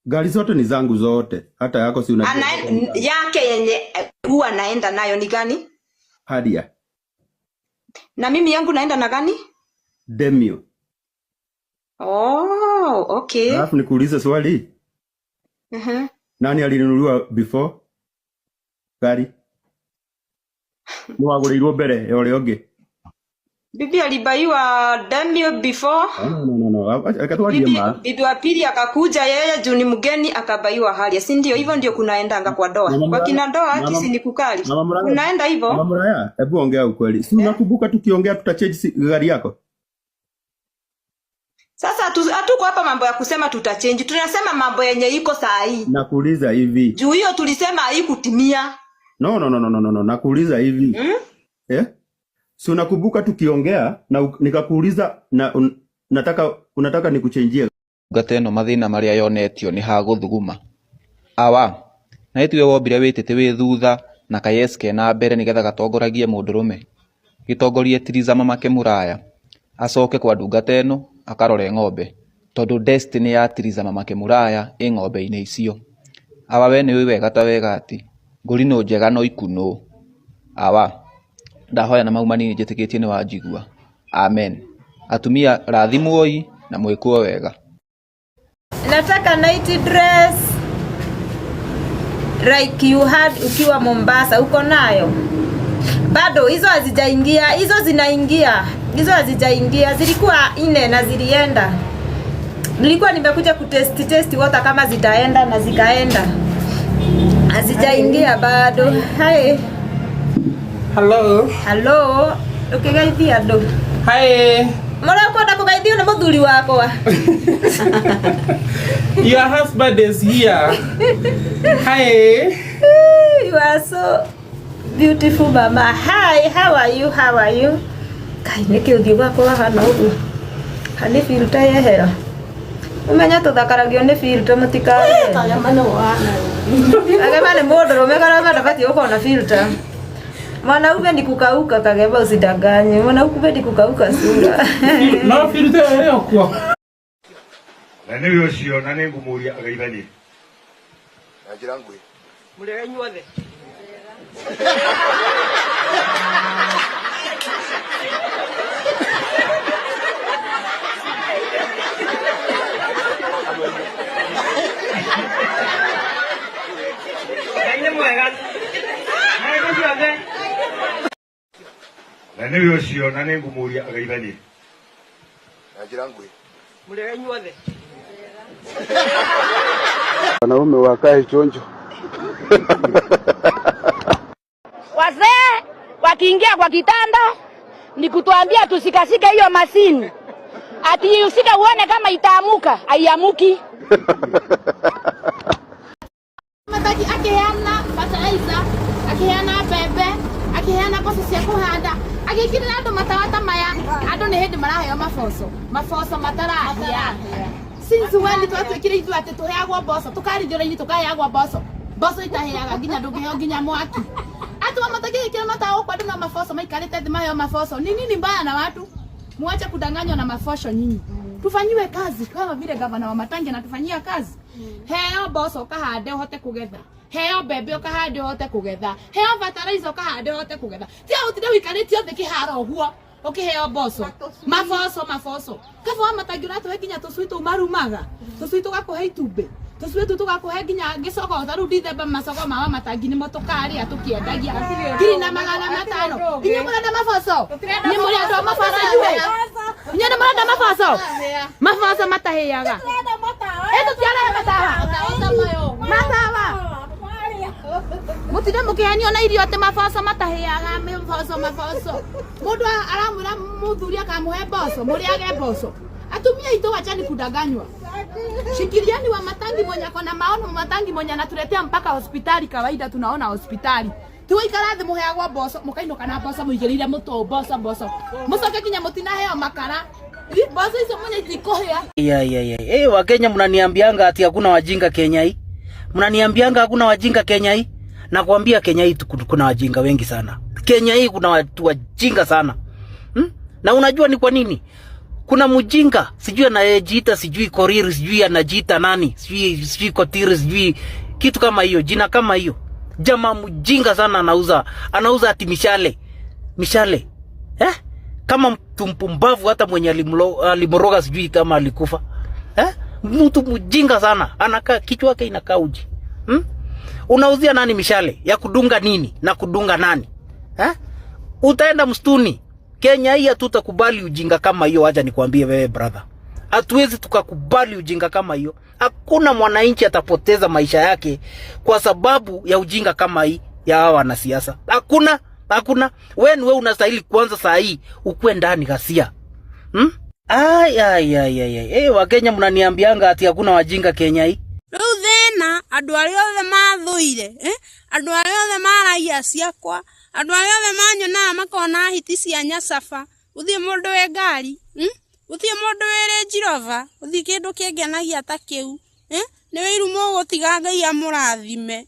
Gari zote ni zangu zote, hata yako si unajua zote ni zangu. Yake yenye huwa naenda nayo ni gani? Harrier. Na mimi yangu naenda na gani? Demio. Oh, okay. Alafu nikuulize swali. Nani alinunuliwa before gari? Nĩ wagũrĩirwo mbere ya ũrĩa ũngĩ? Bibi alibaiwa Demio before. No, no, no, no. Reke twarie Bibi, ma. bibi wa pili akakuja yeye juu ni mgeni akabaiwa Harrier, si ndio? Hivyo ndio kunaendanga kwa ndoa. Mama Kwa Muraya, kina ndoa mama, kisi ni kukali. Mama Muraya, Kunaenda Mama hivyo? Muraya, hebu ongea ukweli. Si Eh? unakumbuka tukiongea tutachange gari yako? Sasa hatuko hapa mambo ya kusema tutachange. Tunasema mambo yenye iko saa hii. Nakuuliza hivi. Juu hiyo tulisema haikutimia. No, no, no, no, no, no, no. Nakuuliza hivi. Eh? Si unakumbuka tukiongea na nikakuuliza na unataka nikuchangie Ndungata ĩno mathĩna marĩa yonetio nĩ ha gũthuguma. Awa, na tiwe wombire wĩtĩtĩ wĩ thutha na ka yes kena mbere nĩgetha gatongoragie mũndũrũme? Gĩtongorie Tiriza mamake mũraya acoke kwa ndungata ĩno akarore ng'ombe tondũ destiny ya Tiriza mamake mũraya ĩ ng'ombe-inĩ icio. Awa we nĩũĩ wega ta wega atĩ ngũrinũ njega no ikunũ. Awa, ndahoya na mau manini njĩtĩkĩtie nĩ wanjigua. Amen. Atumia rathimwoi na mwĩkwo wega. Nataka night dress like you had ukiwa Mombasa, uko nayo? Bado hizo hazijaingia, hizo zinaingia, hizo hazijaingia, zilikuwa 4 na zilienda. Nilikuwa nimekuja kutest test water kama zitaenda na zikaenda. Hazijaingia bado. Hi. Hello. Hello. Ukigeithia andu. Hi. Mũrakwenda kũgeithio nĩ mũthuri wakwa. Your husband is here. Hi. You are so beautiful, mama. Hi, how are you? How are you? Kai, nĩkĩ ũthiũ wakwa wahana ũguo? Hani filter yehera. Ũmenye tũthakaragio nĩ filter mũtikae. Kagema nĩ wana. Kagema nĩ mũndũrũme, Kagema ndabatiĩ gũkorwo na filter. Mwanaume ni kukauka, Kagema usidanganye. Mwanaume ni kukauka sura. No filter ĩrĩ kuo. Na nĩwe ũcio na nĩngũmũria ageithanie. Na njĩra nguhĩ. Mũrĩega inyuothe. Ngai nĩ mwega. Ngai ciothe. Na nĩwe ũcio na nĩngũmũria ageithanie. Na njĩra nguhĩ. Mũrĩega inyuothe. Wanaume wakae chonjo. Wazee wakiingia kwa kitanda ni kutuambia tusikasike hiyo mashini. Ati usika uone kama itaamuka, haiamuki. Mataki akiheana fertilizer, akiheana mbembe, akiheana mboco cia kuhanda, agĩkĩrĩra andũ matawa ta maya, andũ nĩ hĩndĩ maraheo maboco, maboco matarahĩa. Since when twatuĩkire ithuĩ atĩ tũheagwo mboco, tũkarithio raini tũkaheagwo mboco, mboco itahĩaga nginya ndũngĩheo nginya mwaki. Ati Wamatangi agĩkĩra matawa gũkũ andũ no maboco maikarĩte thĩ maheo maboco. Ni nini mbaya na watu? Muache kudanganywa na maboco nyinyi. Tufanyiwe kazi kama vile gavana wa Matangi anatufanyia kazi. Heo mboco ũkahande ũhote kũgetha. Heo mbembe ũkahande ũhote kũgetha. Heo fertilizer ũkahande ũhote kũgetha. Tia ũtinde ũikarĩte thĩ kĩharo ũguo ũkĩheo mboco. Maboco, maboco. Kaba wa Matangi ũratũhe nginya tũcui tũu marumaga. Tũcui tũgakũhe itumbĩ. Tũcui tũu tũgakũhe nginya gĩcogoo. Ta rĩu Dithemba macogo ma Wamatangi nĩmo tũkarĩa tũkĩendagia. 1500. Inyuĩ mũrenda maboco? Inyuĩ mũrĩ andũ a maboco inyuĩ? Inyuĩ nĩ mũrenda maboco? Maboco matahĩaga. Ĩ tũtiarehe matawa. Matawa. Mũtinde mũkĩhenio na irio atĩ maboco matahĩaga, maboco, maboco. Mũndũ aramwĩra mũthuri akamũhe mboco, mũrĩage mboco. Atumia aitũ wachani kudanganywa. Shikiliani wa Matangi mwenye ako na maono, Matangi mwenye anatuletea mpaka hospitali kawaida tunaona hospitali. Tuikara thĩ mũheagwo mboco, mũkainũka na mboco mũigĩrĩire mũtũ, mboco, mboco. Mũcoke nginya mũtinaheo makara. Mboco icio mwenye itikũhĩa. Ya, ya, ya. Wakenya mnaniambianga ati hakuna wajinga Kenya hii. Mnaniambianga hakuna wajinga Kenya hii. Nakwambia Kenya hii kuna wajinga wengi sana. Kenya hii kuna watu wajinga sana. Na unajua ni kwa nini? Kuna mjinga sijui anayejiita sijui Korir, sijui anajiita nani, sijui Kotiri, sijui kitu kama hiyo, jina kama hiyo. Jamaa mjinga sana, anauza ati mishale mishale, eh? Kama mtu mpumbavu, hata mwenye alimroga sijui kama alikufa, eh? Mtu mjinga sana, anakaa kichwa yake inakaa uji, Unauzia nani mishale ya kudunga nini na kudunga nani, eh? Utaenda msituni. Kenya hii hatutakubali ujinga kama hiyo. Acha nikwambie wewe brother, hatuwezi tukakubali ujinga kama hiyo. Hakuna mwananchi atapoteza maisha yake kwa sababu ya ujinga kama hii ya hawa wanasiasa. Hakuna, hakuna. Wewe ni wewe unastahili kwanza saa hii ukuwe ndani ghasia. Ai ai ai ai. Ai. Hey, Wakenya mnaniambianga ati hakuna wajinga Kenya hii. Rĩu thĩna andũ arĩa othe mathũire, eh? Andũ arĩa othe maragia ciakwa, andũ arĩa othe manyonaga makona hiti cia nyacaba, gũthiĩ mũndũ wĩ ngari, Gũthiĩ mũndũ wĩ Range Rover, gũthiĩ kĩndũ kĩngenagia ta kĩu, eh? Nĩ wĩiru mũgũtiga Ngai amũrathime,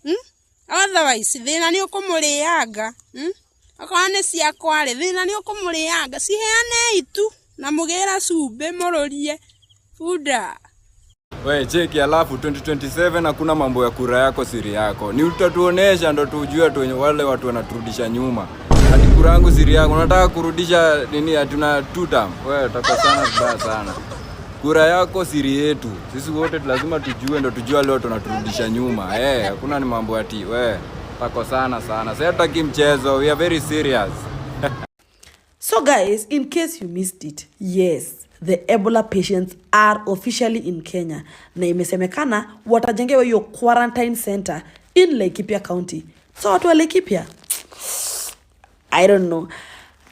Otherwise thĩna nĩ ũkũmũrĩanga, Okorwo nĩ ciakwa rĩ, thĩna nĩ ũkũmũrĩanga. Ciheanei tu na mũgĩre cumbĩ mũrũrie bunda. We cheki, alafu 2027 hakuna mambo ya kura yako siri yako. Ni utatuonesha ndo tujue tu wale watu wanaturudisha nyuma. Ati kura yangu siri yako, unataka kurudisha nini? Ati una two term. We utakosana vibaya sana. Kura yako siri yetu. Sisi wote lazima tujue ndo tujue wale watu wanaturudisha nyuma. Eh, hakuna ni mambo ati we utakosana sana. Sasa hatutaki mchezo, we are very serious. So guys, in case you missed it, yes, the Ebola patients are officially in Kenya. Na imesemekana watajengewa hiyo quarantine center in Laikipia County. So watu wa Laikipia, I don't know.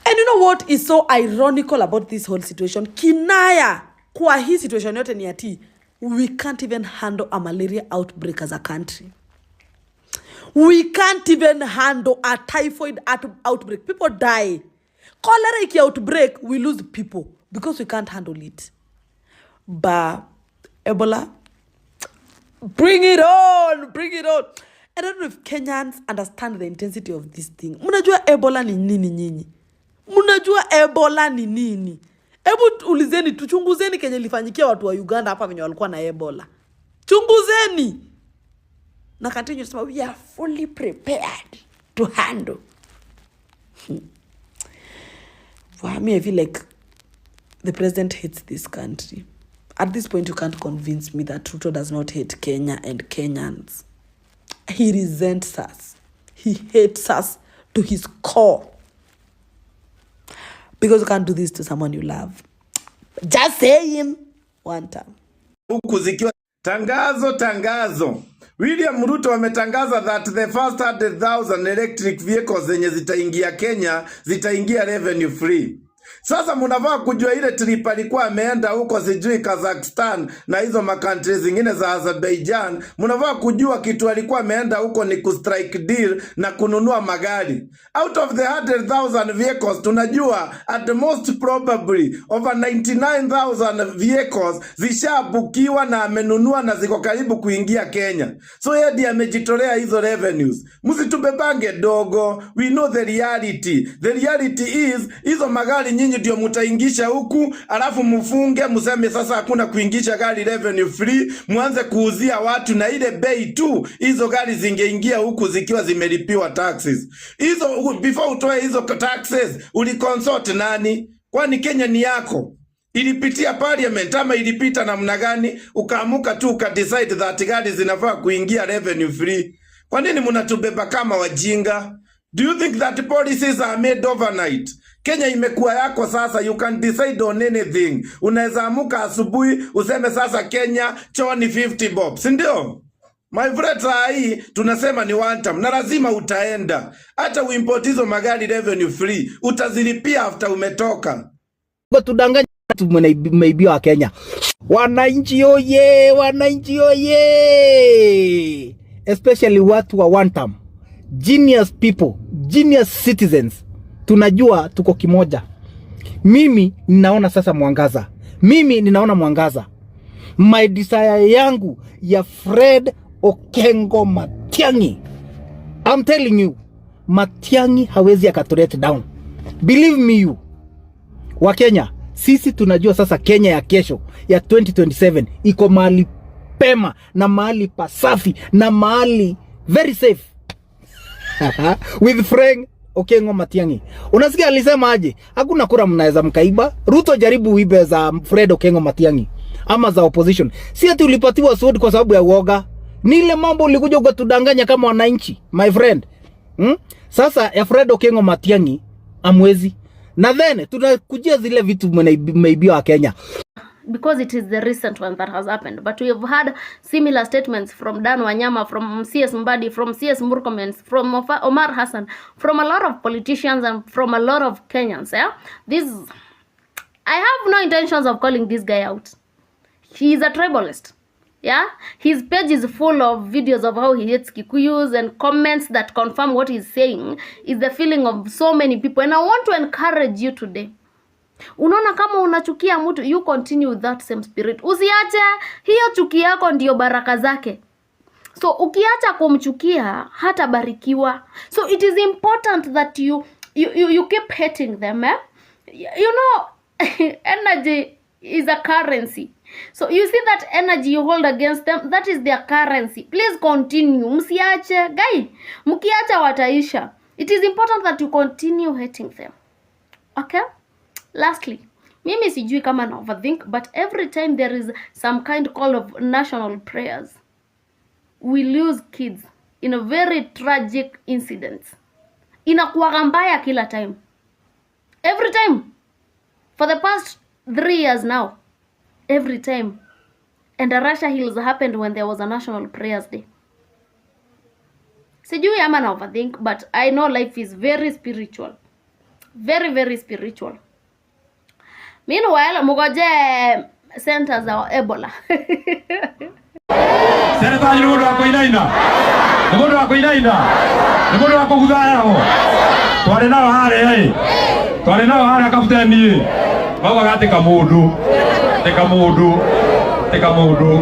And you know what is so ironical about this whole situation? Kinaya, kwa hii situation yote ni ati, we can't even handle a malaria outbreak as a country. We can't even handle a typhoid outbreak. People die. Cholera iki outbreak, we lose people because we can't handle it. But Ebola, bring it on, bring it on. I don't know if Kenyans understand the intensity of this thing. Mnajua Ebola ni nini nyinyi? Mnajua Ebola ni nini? Hebu ulizeni, tuchunguzeni kenye ilifanyikia watu wa Uganda hapa venye walikuwa na Ebola. Chunguzeni. Na continue kusema we are fully prepared to handle. For me, I feel like the president hates this country. At this point, you can't convince me that Ruto does not hate Kenya and Kenyans. He resents us. He hates us to his core. Because you can't do this to someone you love. Just saying. One time. Huku zikiwa tangazo tangazo. William Ruto ametangaza that the first 100,000 electric vehicles zenye zitaingia Kenya zitaingia revenue free. Sasa mnafaa kujua ile trip alikuwa ameenda huko sijui Kazakhstan na hizo macountry zingine za Azerbaijan. Mnafaa kujua kitu alikuwa ameenda huko ni kustrike deal na kununua magari. Out of the 100,000 vehicles tunajua at the most probably over 99,000 vehicles zishabukiwa na amenunua na ziko karibu kuingia Kenya. So yeye ndiye amejitolea hizo revenues. Msitubebange dogo. We know the reality. The reality is hizo magari nyinyi ndio mutaingisha huku, alafu mfunge mseme sasa hakuna kuingisha gari revenue free, mwanze kuuzia watu na ile bei tu hizo gari zingeingia huku zikiwa zimelipiwa taxes. Hizo before utoe hizo taxes uliconsult nani? Kwani Kenya ni yako? Ilipitia parliament ama ilipita namna gani? Ukaamuka tu ukadecide that gari zinafaa kuingia revenue free. Kwa nini mnatubeba kama wajinga? Do you think that policies are made overnight? Kenya imekuwa yako sasa, you can decide on anything. Unaweza amuka asubuhi useme sasa Kenya choo ni 50 bob, si ndio? My friend, saa hii tunasema ni one time na lazima utaenda. Hata uimport hizo magari revenue free, utazilipia after umetoka. Tudanganya tumeibiwa Kenya. Wananchi oye, wananchi oye, especially watu wa one term, genius people, genius citizens, tunajua tuko kimoja. Mimi ninaona sasa mwangaza, mimi ninaona mwangaza. My desire yangu ya Fred Okengo Matiang'i, I'm telling you, Matiang'i hawezi akatulet down. Believe me you, Wakenya, Sisi tunajua sasa Kenya ya kesho ya 2027 iko mahali pema na mahali pasafi na mahali very safe with Frank Okengo Matiang'i. Unasikia alisema aje? Hakuna kura mnaweza mkaiba. Ruto, jaribu uibe za Fred Okengo Matiang'i ama za opposition. Si ati ulipatiwa sword kwa sababu ya uoga. Ni ile mambo ulikuja ukatudanganya kama wananchi, my friend. Sasa ya Fred Okengo Matiang'i amwezi. Na then tunakujia zile vitu mmeibiwa wa Kenya. Because it is the recent one that has happened. But we have had similar statements from Dan Wanyama, from CS Mbadi, from CS Murkomen, from Omar Hassan, from a lot of politicians and from a lot of Kenyans. Yeah, this I have no intentions of calling this guy out. He is a tribalist. Yeah, his page is full of videos of how he hates Kikuyus and comments that confirm what he's saying is the feeling of so many people. And I want to encourage you today. Unaona kama unachukia mtu, you continue with that same spirit. Usiache hiyo chuki yako ndiyo baraka zake. So ukiacha kumchukia hatabarikiwa. So it is important that you keep hating them, eh? Energy is a currency. So you see that energy you hold against them, that is their currency. Please continue. Msiache, guy. Mkiacha wataisha. It is important that you continue hating them. Okay? Lastly, mimi sijui kama na overthink, but every time there is some kind call of national prayers, we lose kids in a very tragic incident. Inakuwaga mbaya kila time. Every time. For the past 3 years now. Every time. And Arasha Hills happened when there was a national prayers day. Sijui ama na overthink, but I know life is very spiritual. Very, very spiritual. Meanwhile, mugoje centers za Ebola. Seneta nĩ mũndũ wa kũinaina, nĩ mũndũ wa kũinaina, nĩ mũndũ wa kũguthayagwo. Twarĩ nao harĩa ĩ, twarĩ nao harĩa kaputeni ĩ, maugaga atĩ kamũndũ, atĩ kamũndũ, atĩ kamũndũ,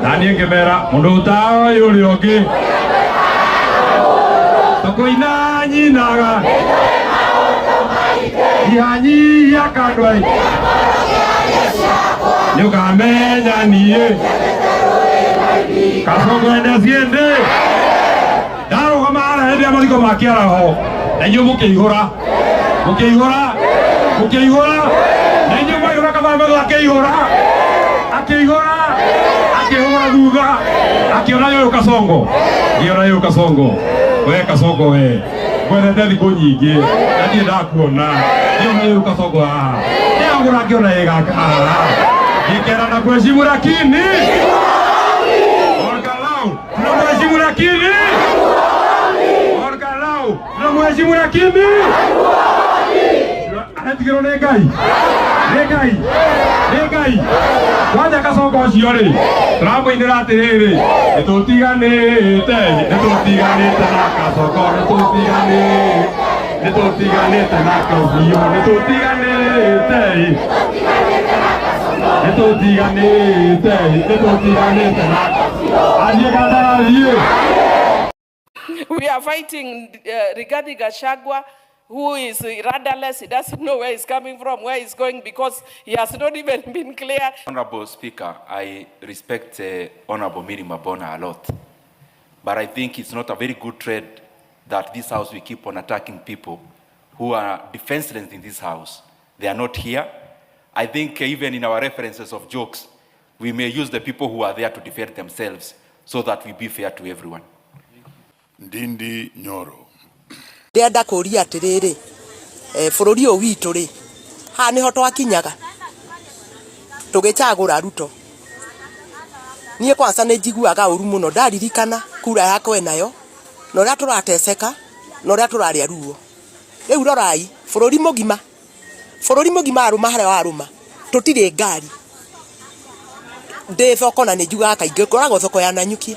na niĩ ngĩmera mũndũ ũtaoĩ ũrĩa ũngĩ tũkũina nyinaga ihanyihia kandwai nĩ ũkamenya niĩ Kasongo ende ciende ndarũgama harĩa hĩndĩ ya mathiko ma kĩaraho na inyuĩ mũkĩihũra, mũkĩihũra, mũkĩihũra, na inyuĩ mwaihũra Kameme akĩihũra, akĩihũra, akĩhũra thutha akĩona ũyũ Kasongo, ngĩona ũyũ Kasongo, we Kasongo, we ngwendete thikũ nyingĩ na ndirĩ ndakuona, ngĩona ũyũ Kasongo haha ndĩagũra, ngĩona ĩ gaka haha ngĩkera na kuheshimu lakini Orgalau tunamheshimu lakini Orgalau tunamheshimu lakini aretigĩrwo nĩ Ngai, nĩ Ngai, nĩ Ngai. Kwanja Kasongo ũcio rĩ, tũramũinĩra atĩrĩrĩ, nĩtũtiganĩte, nĩtũtiganĩte na Kasongo, nĩtũtiganĩte, nĩtũtiganĩte na Kaũbiũ, nĩtũtiganĩte, nĩtũtiganĩte, nĩtũtiganĩte na athiĩ kandarathi. We are fighting Rigathi Gachagua, who is rudderless. He doesn't know where he's coming from, where he's going, because he has not even been clear. Honorable Speaker, I respect Honorable Miri Mabona a lot. But I think it's not a very good trend that this house we keep on attacking people who are defenseless in this house. They are not here. I think even in our references of jokes, we may use the people who are there to defend themselves so that we be fair to everyone. Ndindi Nyoro. Ndĩrenda kũria atĩrĩrĩ, bũrũri ũyũ witũ rĩ, haha nĩho twakinyaga tũgĩcagũra Ruto. Niĩ kwanza nĩ njiguaga ũru mũno ndaririkana kura yakwa ĩnayo na ũrĩa tũrateceka na ũrĩa tũrarĩa ruo. Rĩu rorai bũrũri mũgima, bũrũri mũgima warũma harĩa warũma, tũtirĩ ngari. Ndĩ thoko na nĩ njugaga kaingĩ ngoragwo thoko ya Nanyuki.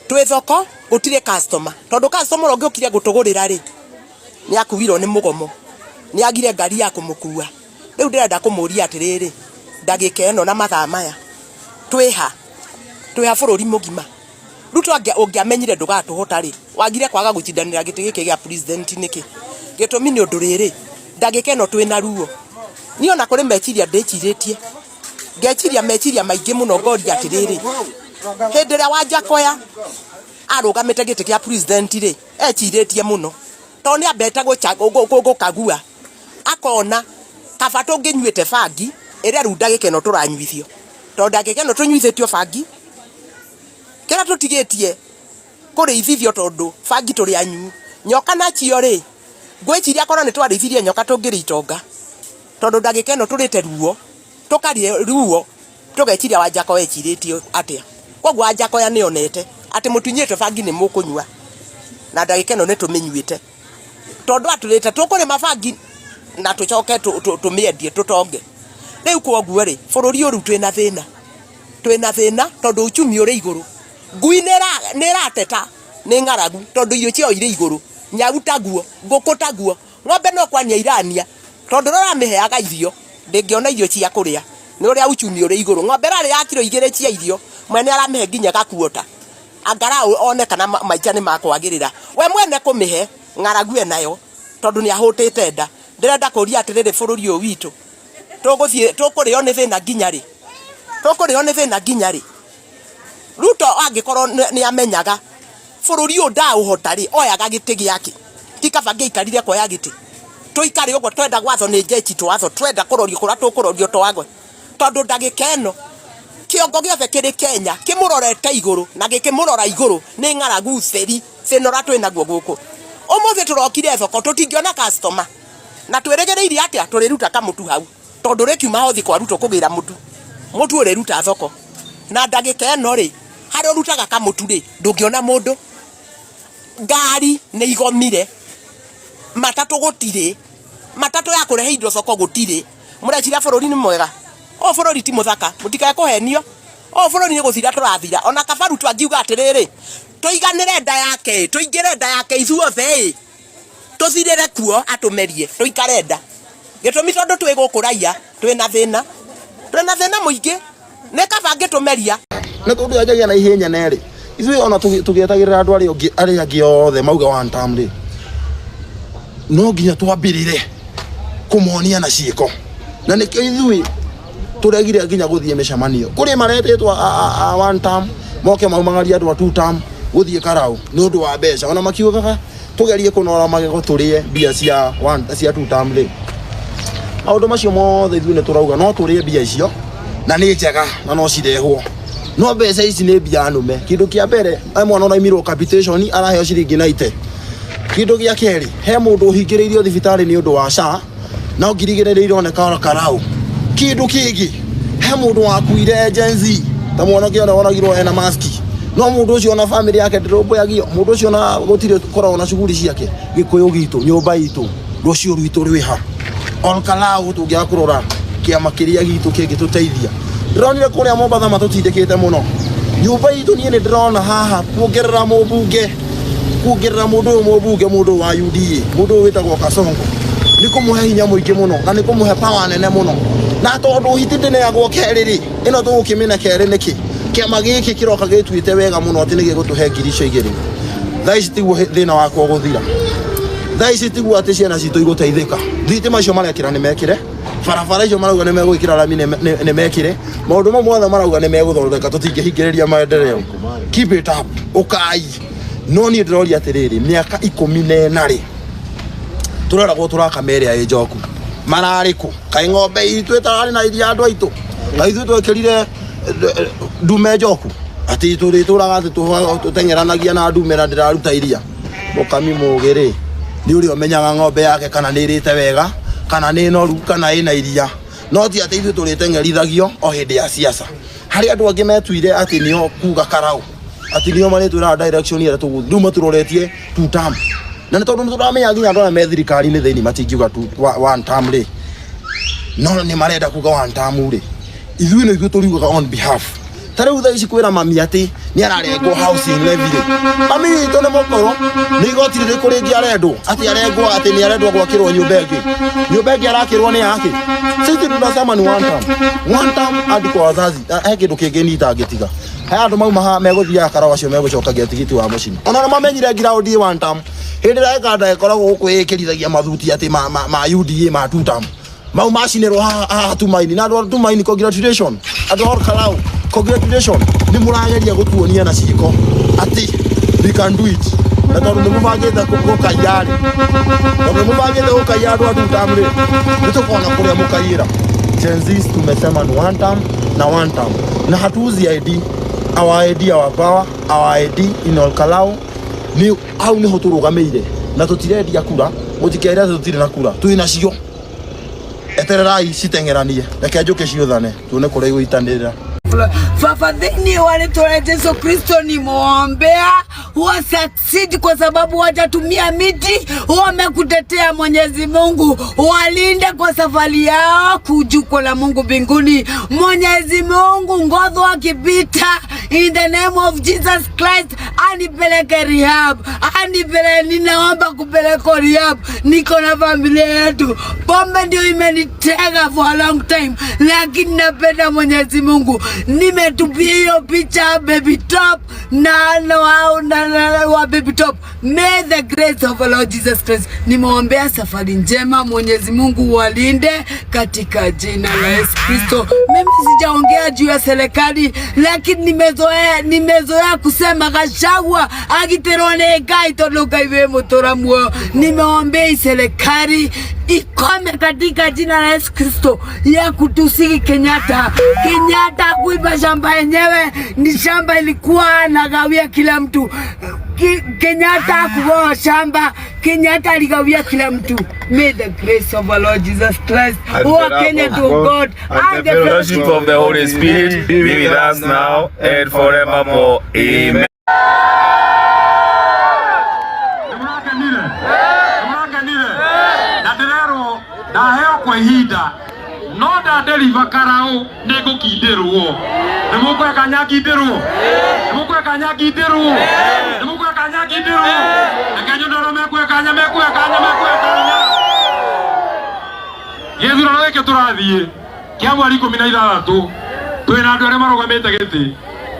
Twĩ thoko gũtirĩ customer tondũ customer ũrĩa ũngĩũkire gũtũgũrĩra rĩ, nĩ akuirwo nĩ mũgomo, nĩ agire ngari ya kũmũkua. Rĩu ndĩrenda kũmũria atĩrĩrĩ, ndagĩka ĩno na mathaa maya twĩha, twĩha bũrũri mũgima. Ruto ũngĩamenyire ndũgatũhota rĩ, wagire kwaga gũcindanĩra gĩtĩ gĩkĩ gĩa president nĩkĩ? Gĩtũmi nĩ ũndũ rĩrĩ, ndagĩka ĩno twĩna ruo. Niĩ ona kũrĩ meciria ndĩcirĩtie, ngeciria meciria maingĩ mũno, ngoria atĩrĩrĩ, hĩndĩ ĩrĩa Wanjakoya arũgamĩte gĩtĩ kĩa president rĩ, ecirĩtie mũno tondũ nĩ ambete gũkagua akona kaba tũngĩnyuĩte bangi ĩrĩa rĩu ndagĩka ĩno tũranyuithio, tondũ ndagĩka ĩno tũnyuithĩtio bangi kĩrĩa tũtigĩtie kũrĩithithio tondũ bangi tũrĩ anyu. Nyoka nacio rĩ, ngwĩciria korwo nĩ twarĩithirie nyoka tũngĩrĩ itonga, tondũ ndagĩka ĩno tũrĩte ruo, tũkarĩa ruo tũgeciria Wanjakoya ecirĩtie atĩa. Koguo Wanjakoya nĩ onete atĩ mũtunyĩtwe bangi nĩ mũkũnyua, na ndagĩka ĩno nĩ tũmĩnyuĩte, tondũ atũrĩte tũkũrĩma bangi na tũcoke tũmĩendie tũtonge. Rĩu koguo rĩ, bũrũri ũyũ rĩu twĩna thĩna, twĩna thĩna tondũ uchumi ũrĩ igũrũ. Ngui nĩ ĩrateta nĩ ng'aragu tondũ irio ciao irĩ igũrũ, nyau taguo, ngũkũ taguo, ng'ombe no kwania irania tondũ ũrĩa ũramĩheaga irio ndĩngĩona irio cia kũrĩa nĩ ũrĩa uchumi ũrĩ igũrũ. Ng'ombe ĩrarĩa kiro 2 cia irio, mwene aramĩhe nginya gakuota angarau one kana maica nĩ makwagĩrĩra. We mwene kũmĩhe ng'aragu enayo tondũ nĩ ahũtĩte nda. Ndĩrenda kũria atĩrĩrĩ, bũrũri ũyũ witũ tũgũthiĩ tũkũrĩo nĩ thĩna nginya rĩ? Tũkũrĩo nĩ thĩna nginya rĩ? Ruto angĩkorwo nĩ amenyaga bũrũri ũyũ ndaũhota rĩ, oyaga gĩtĩ gĩake. Ti kaba angĩaikarire kuoya gĩtĩ, tũikare ũguo twenda gwatho nĩ jeshi twatho, twenda kũrorio kũrĩa tũkũrorio twagwe, tondũ ndagĩka ĩno kĩongo gĩothe kĩrĩ Kenya kĩmũrorete igũrũ, na gĩkĩmũrora igũrũ nĩ ng'aragu theri thĩna ũrĩa twĩ naguo gũkũ. Ũmũthĩ tũrokire thoko tũtingĩona customer, na twĩrĩgĩrĩire atĩa tũrĩruta kamũtu hau, tondũ rĩkiuma hothi kwa Ruto kũgĩra mũtu, mũtu ũrĩruta thoko. Na ndagĩka ĩno rĩ, harĩa ũrutaga kamũtu rĩ, ndũngĩona mũndũ. Ngari nĩ igomire, matatũ gũtirĩ, matatũ ya kũrehe indo thoko gũtirĩ. Mũreciria bũrũri nĩ mwega? Ũyũ bũrũri ti mũthaka, mũtikae kũhenio. Ũyũ bũrũri nĩ gũthira tũrathira. Ona kaba Ruto angiuga atĩrĩrĩ, tũiganĩre nda yake, tũingĩre nda yake ithuothe ĩ, tũthirĩre kuo atũmerie, tũikare nda. Gĩtũmi tondũ twĩ gũkũ raia twĩna thĩna, twĩna thĩna mũingĩ, nĩ kaba angĩtũmeria. Na tondũ yanjagia na ihenya nerĩ, ithuĩ ona tũgĩetagĩrĩra andũ arĩa angĩ othe mauge one term rĩ, no nginya twambĩrĩre kũmonia na ciĩko, na nĩkĩo ithuĩ tũregire nginya gũthiĩ mĩcemanio kũrĩ maretĩtwo a one term moke maumagarie andũ a two term gũthiĩ karau nĩ ũndũ wa mbeca. Ona makiugaga tũgerie kũnora magego tũrĩe mbia cia one, cia two term rĩ, maũndũ macio mothe ithuĩ nĩ tũrauga no tũrĩe mbia icio na nĩ njega na no cirehwo, no mbeca ici nĩ mbia nũme. Kĩndũ kĩa mbere, he mwana ũraimirwo capitation araheo ciringi 90. Kĩndũ gĩa kerĩ, he mũndũ ũhingĩrĩirio thibitarĩ nĩ ũndũ wa SHA no 2,000 nĩ ironeka karau. Kĩndũ kĩngĩ, he mũndũ wakuire Gen Z ta mwanake ũrĩa woragirwo ena maski, no mũndũ ũcio ona famĩlĩ yake ndĩrũmbũyagio, mũndũ ũcio ona gũtirĩ koragwo na cuguri ciake. Gĩkũyũ gitũ, nyũmba itũ, rũciũ rwitũ rwĩha? Ol Kalou tũngĩaga kũrora kĩama kĩrĩa gitũ kĩngĩtũteithia. Ndĩronire kũrĩa Mombatha matũtindĩkĩte mũno. Nyũmba itũ niĩ nĩ ndĩrona haha kuongerera mũmbunge, kuongerera mũndũ ũyũ mũmbunge, mũndũ ũyũ wa UDA, mũndũ ũyũ wĩtagwo Kasongo, nĩ kũmũhe hinya mũingĩ mũno na nĩ kũmũhe power nene mũno. Na tondũ hiti ndĩneagwo kerĩ rĩ, ĩno tũgũkĩmĩne kerĩ nĩkĩ? Kĩama gĩkĩ kĩroka gĩtuĩte wega mũno atĩ nĩ gĩgũtũhe 2,000. Thaa ici tiguo thĩna wakwa ũgũthira. Thaa ici tiguo atĩ ciana citũ igũteithĩka. Thitima icio marekĩra nĩ mekĩre, barabara icio marauga nĩ megwĩkĩra rami nĩ mekĩre, maũndũ mau mothe marauga nĩ megũthondeka, tũtingĩhingĩrĩria maendeleo. Keep it up, ũkai. No niĩ ndĩroria atĩrĩrĩ, mĩaka 14 rĩ, tũreragwo tũraka ĩrĩa ĩ njoku, mararĩ kũ? Kaĩ ng'ombe itũ ĩtararĩ na iria andũ aitũ? Kaĩ ithuĩ twekĩrire ndume njoku? Atĩ tũrĩtũraga atĩ tũteng'eranagia na ndume na ndĩraruta iria? Mũkami mũgĩ rĩ, nĩ ũrĩa ũmenyaga ng'ombe yake kana nĩ ĩrĩte wega, kana nĩ noru, kana ĩna iria. No ti atĩ ithuĩ tũrĩteng'erithagio o hĩndĩ ya siasa. Harĩ andũ angĩ metuire atĩ nĩo kuga karau, atĩ nĩo marĩtwĩraga direction ĩrĩa tũgũthiĩ. Rĩu matũroretie two term. Na nĩ tondũ nĩ tũramenya nginya andũ arĩa me thirikari-inĩ thĩinĩ matingiuga one term rĩ, no nĩ marenda kuga one term rĩ, ithuĩ nĩ ithuĩ tũriugaga on behalf. Ta rĩu thaa ici kwĩra mami atĩ nĩ ararengwo housing levy rĩ, mami witũ nĩ mũkũrũ, nĩ igoti rĩrĩkũ rĩngĩ arendwo atĩ arengwo atĩ nĩ arendwo gwakĩrwo nyũmba ĩngĩ? Nyũmba ĩngĩ arakĩrwo nĩ yake? Sisi tunasema ni one term, one term hadi kwa wazazi. He kĩndũ kĩngĩ niĩ itangĩtiga, he andũ mauma haha megũthiaga karau acio megũcokagia tigiti wa mũcino. Ona nĩ mamenyire ground ĩ one term hĩndĩ ĩrĩa ĩkanda ĩkoragwo gũkũ ĩkĩrithagia mathuti atĩ ma UDA ma two term. Mau macinĩrwo haha Tumaini na andũ a Tumaini, congratulation. Andũ a Olkalau, congratulation. Nĩ mũrageria gũtuonia na ciĩko atĩ we can do it. Na tondũ nĩ mũbangĩte gũkaiya rĩ, tondũ nĩ mũbangĩte gũkaiya andũ a two term rĩ, nĩ tũkona kũrĩa mũkaiyĩra. Gen Zs tumesema ni one term na one term, na hatuuzi ID. Our ID, our power. Our ID in Olkalau ni hau niho tũrũgamĩire, na tũtirendia kura. Mũtikeire atĩ tũtirĩ na kura, twĩ nacio. Etererai citeng'eranie, reke njũke ciũthane, tuone kũrĩa igũitanĩrĩra. Baba, thĩinĩ wa rĩtwa rĩa Jesu Kristo nimeombea huwa succeed kwa sababu wajatumia miti, wamekutetea Mwenyezi Mungu, walinde kwa safari yao kujuko la Mungu mbinguni. Mwenyezi Mungu, ngodho akipita, in the name of Jesus Christ, anipeleke rehab, anipeleke, ninaomba kupelekwa rehab. Niko na familia yetu, pombe ndio imenitega for a long time, lakini napenda Mwenyezi Mungu. Nimetupia hiyo picha Baby Top na wa Baby Top. May the grace of our Lord Jesus Christ. Nimeombea safari njema, Mwenyezi Mungu walinde katika jina la Yesu Kristo. Mimi sijaongea juu ya serikali, lakini nimezoea kusema Gachagua agiterwo nĩ Ngai tondũ Ngai wĩ mũtũra muoyo. Nimeombea hii serikali ikome katika jina la Yesu Kristo ya kutusiki Kenyatta. Kenyatta kuiba shamba yenyewe ni shamba ilikuwa anagawia kila mtu. Kenyatta kugawa shamba, Kenyatta aligawia kila mtu. May the grace of our Lord Jesus Christ, And who the are love Kenya of to God, God, and the fellowship of the Holy Spirit be with us now and forevermore. Amen. Nĩmũrakenire? Na ndĩrerwo ndaheo kwa ihinda no ndanderiva karau nĩ ngũkindĩrwo. Nĩ mũkweka nyakindĩrwo? Nĩ mũkweka nyakindĩrwo? Nĩ mũkweka nyakindĩrwo? Reke nyone ũrĩa mekwekanya, mekwekanya, mekwekanya. Gĩthurano gĩkĩ tũrathiĩ kĩa mweri 16, twĩna andũ arĩa marũgamĩte gĩtĩ,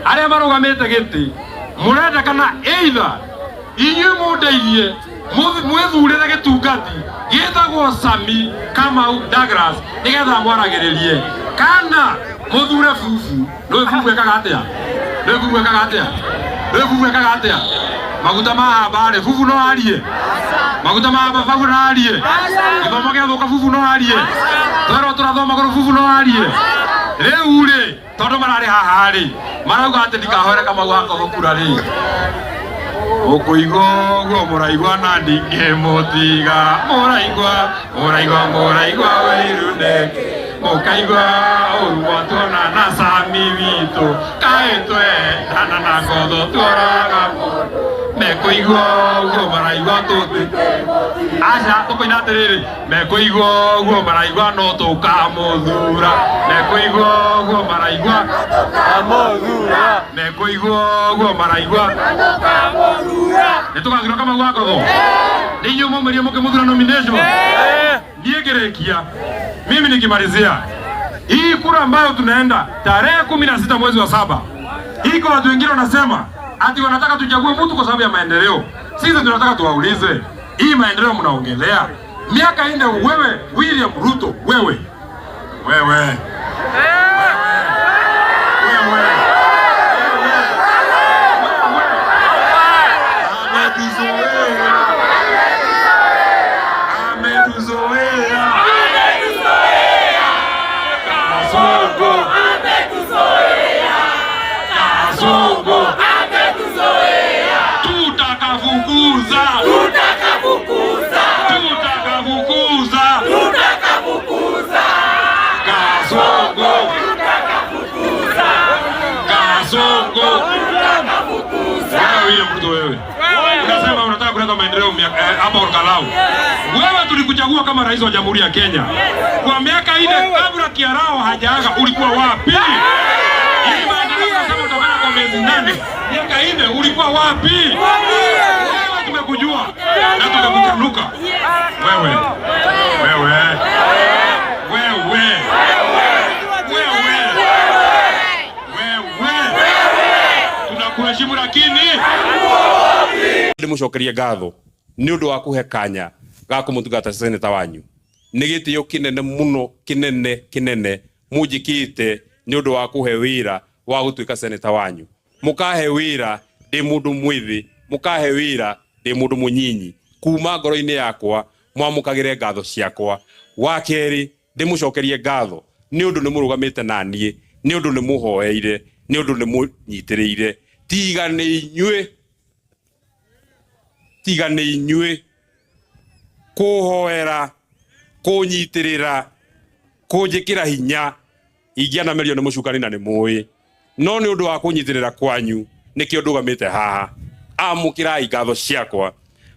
arĩa marũgamĩte gĩtĩ mũrendekana either inyuĩ mũndeithie mwĩthurĩre gĩtungati gĩtagwo Sami Kamau Douglas nĩgetha mwaragĩrĩrie, kana mũthure bubu. Nĩũĩ bubu ekaga atĩa? Nĩũĩ bubu ekaga atĩa? Nĩũĩ bubu ekaga atĩa? Maguta mahamba rĩ, bubu no arie? Maguta mahamba, bubu no arie? Gĩthomo gĩathũka, bubu no arie? Twerwo tũrathoma gũrũ, bubu no arie? Rĩu rĩ, tondũ mararĩ haha rĩ, marauga atĩ ndikahoere Kamau wa kura rĩ, ũkũigua ũguo mũraigua na ndingĩmũtiga. Mũraigua, mũraigua, mũraigua wĩirune, mũkaigua ũru mwatuona na Sami witũ, kaĩ twendana na ngotho tuoraga mũndũ. Mekũigua ũguo maraigua tũti aca tũkũina atĩrĩrĩ, mekũigua ũguo maraigua no tũkamũthura, mekũigua ũguo maraigua, mekũigua ũguo maraigua nĩ tũgathura Kamau wa Ngotho. Nĩ inyuĩ maumirie mũkĩmũthura nomination. Niĩ ngĩrĩkia, mimi nikimalizia hii kura ambayo tunaenda tarehe 16 mwezi wa 7, iko watu wengine wanasema ati wanataka tuchague mtu kwa sababu ya maendeleo. Sisi tunataka tuwaulize, hii maendeleo mnaongelea miaka 4, wewe William Ruto, wewe wewe ametuzoea, Kasongo Kasongo, tutakafukuza, tutakafukuza, Kasongo Kasongo. Wewe William Ruto, wewe unasema unataka kuleta maendeleo hapa Olkalau. Wewe tulikuchagua kama rais wa Jamhuri ya Kenya kwa miaka 4 kabla Kiarao hajaaga, ulikuwa wapi? Hii maendeleo unasema utafanya kwa miezi 8, miaka 4 ulikuwa wapi? Wewe tumekujua na tumekuchanuka. Wewe wewe wewe wewe wewe, tunakuheshimu lakini ndimucokerie ngatho nĩ ũndũ wa kũhe kanya ga kũmũtungata seneta wanyu. Nĩ gĩtĩo kĩnene mũno, kĩnene kĩnene mũnjĩkĩte nĩ ũndũ wa kũhe wĩra wa gũtuĩka seneta wanyu. Mũkahe wĩra ndĩ mũndũ mwĩthĩ, mũkahe wĩra ndĩ mũndũ mũnyinyi. Kuma ngoro-inĩ yakwa mwamũkagĩre ngatho ciakwa. Wa kerĩ, ndĩmũcokerie ngatho nĩ ũndũ nĩ mũrũgamĩte na niĩ, nĩ ũndũ nĩ mũhoeire, nĩ ũndũ nĩ mũnyitĩrĩire. Tiga nĩ inyuĩ, tiga nĩ inyuĩ kũhoera, kũnyitĩrĩra, kũnjĩkĩra hinya, ingĩanamerio nĩ mũcukani na nĩ mũĩ. No nĩ ũndũ wa kũnyitĩrĩra kwanyu nĩkĩo ndũgamĩte haha. Amũkĩrai ngatho ciakwa.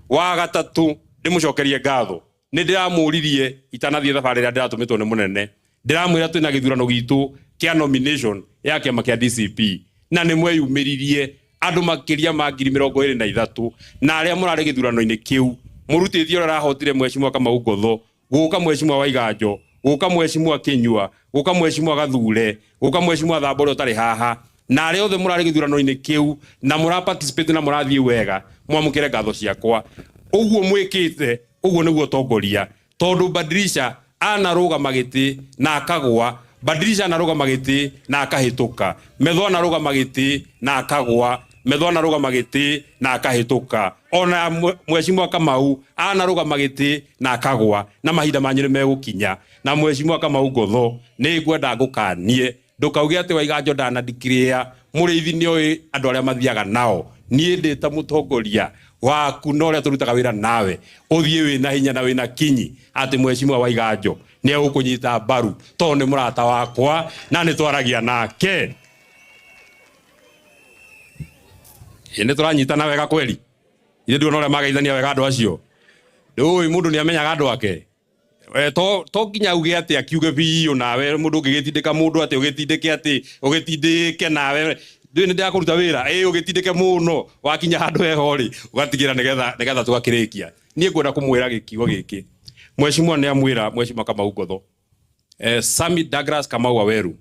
Wa gatatũ, ndĩmũcokerie ngatho. Nĩ ndĩramũririe itanathiĩ thabarĩ ĩrĩa ndĩratũmĩtwo nĩ mũnene. Ndĩramwĩra twĩna gĩthurano gitũ kĩa nomination ya kĩama kĩa DCP, na nĩ mweyumĩririe andũ makĩria ma 23,000, na arĩa mũrarĩ gĩthurano-inĩ kĩu mũrutĩtie ũrĩa ũrahotire Mheshimiwa Kamau Ngotho, gũka Mheshimiwa Waiganjo, gũka Mheshimiwa Kinyua, gũka Mheshimiwa Gathure, gũka Mheshimiwa Thamba ũrĩa ũtarĩ haha, na arĩa othe mũrarĩ gĩthurano-inĩ kĩu na mũra participate na mũrathiĩ wega, mwamũkĩre ngatho ciakwa. Ũguo mwĩkĩte ũguo nĩguo tongoria, tondũ Badilisha anarũgama gĩtĩ na akagwa, Badilisha anarũgama gĩtĩ na akahĩtũka, Metho anarũgama gĩtĩ na akagwa, Metho anarũgama gĩtĩ na akahĩtũka, ona Mheshimiwa Kamau anarũgama gĩtĩ na akagwa, na mahinda manyu nĩ megũkinya. Na Mheshimiwa Kamau Ngotho, nĩ ngwenda ngũkanie ndũkauge atĩ Waiganjo ndanandikĩrĩa, mũrĩithi nĩoĩ andũ arĩa mathiaga nao. Niĩ ndĩ ta mũtongoria waku na ũrĩa tũrutaga wĩra nawe, ũthiĩ wĩna hinya na wĩna kinyi atĩ Mheshimiwa Waiganjo nĩ egũkũnyita mbaru, tondũ nĩ mũrata wakwa na nĩ twaragia nake. Ĩ nĩ tũranyitana wega kweli? Ithe nduona ũrĩa magaithania wega andũ acio. Ndũĩ mũndũ nĩ amenyaga andũ ake. To nginya uge atĩ akiuge biũ nawe, mũndũ ũngĩgĩtindĩka mũndũ atĩ ũgĩtindĩke atĩ ũgĩtindĩke nawe, ndũĩ nĩ ndĩrakũruta wĩra, ĩ ũgĩtindĩke mũno, wakinya handũ heho rĩ, ũgatigĩra nĩgetha tũgakĩrĩkia. Niĩ ngwenda kũmwĩra gĩkiugo gĩkĩ. Mheshimiwa nĩ amwĩra Mheshimiwa Kamau Ngotho, Sami Douglas Kamau Waweru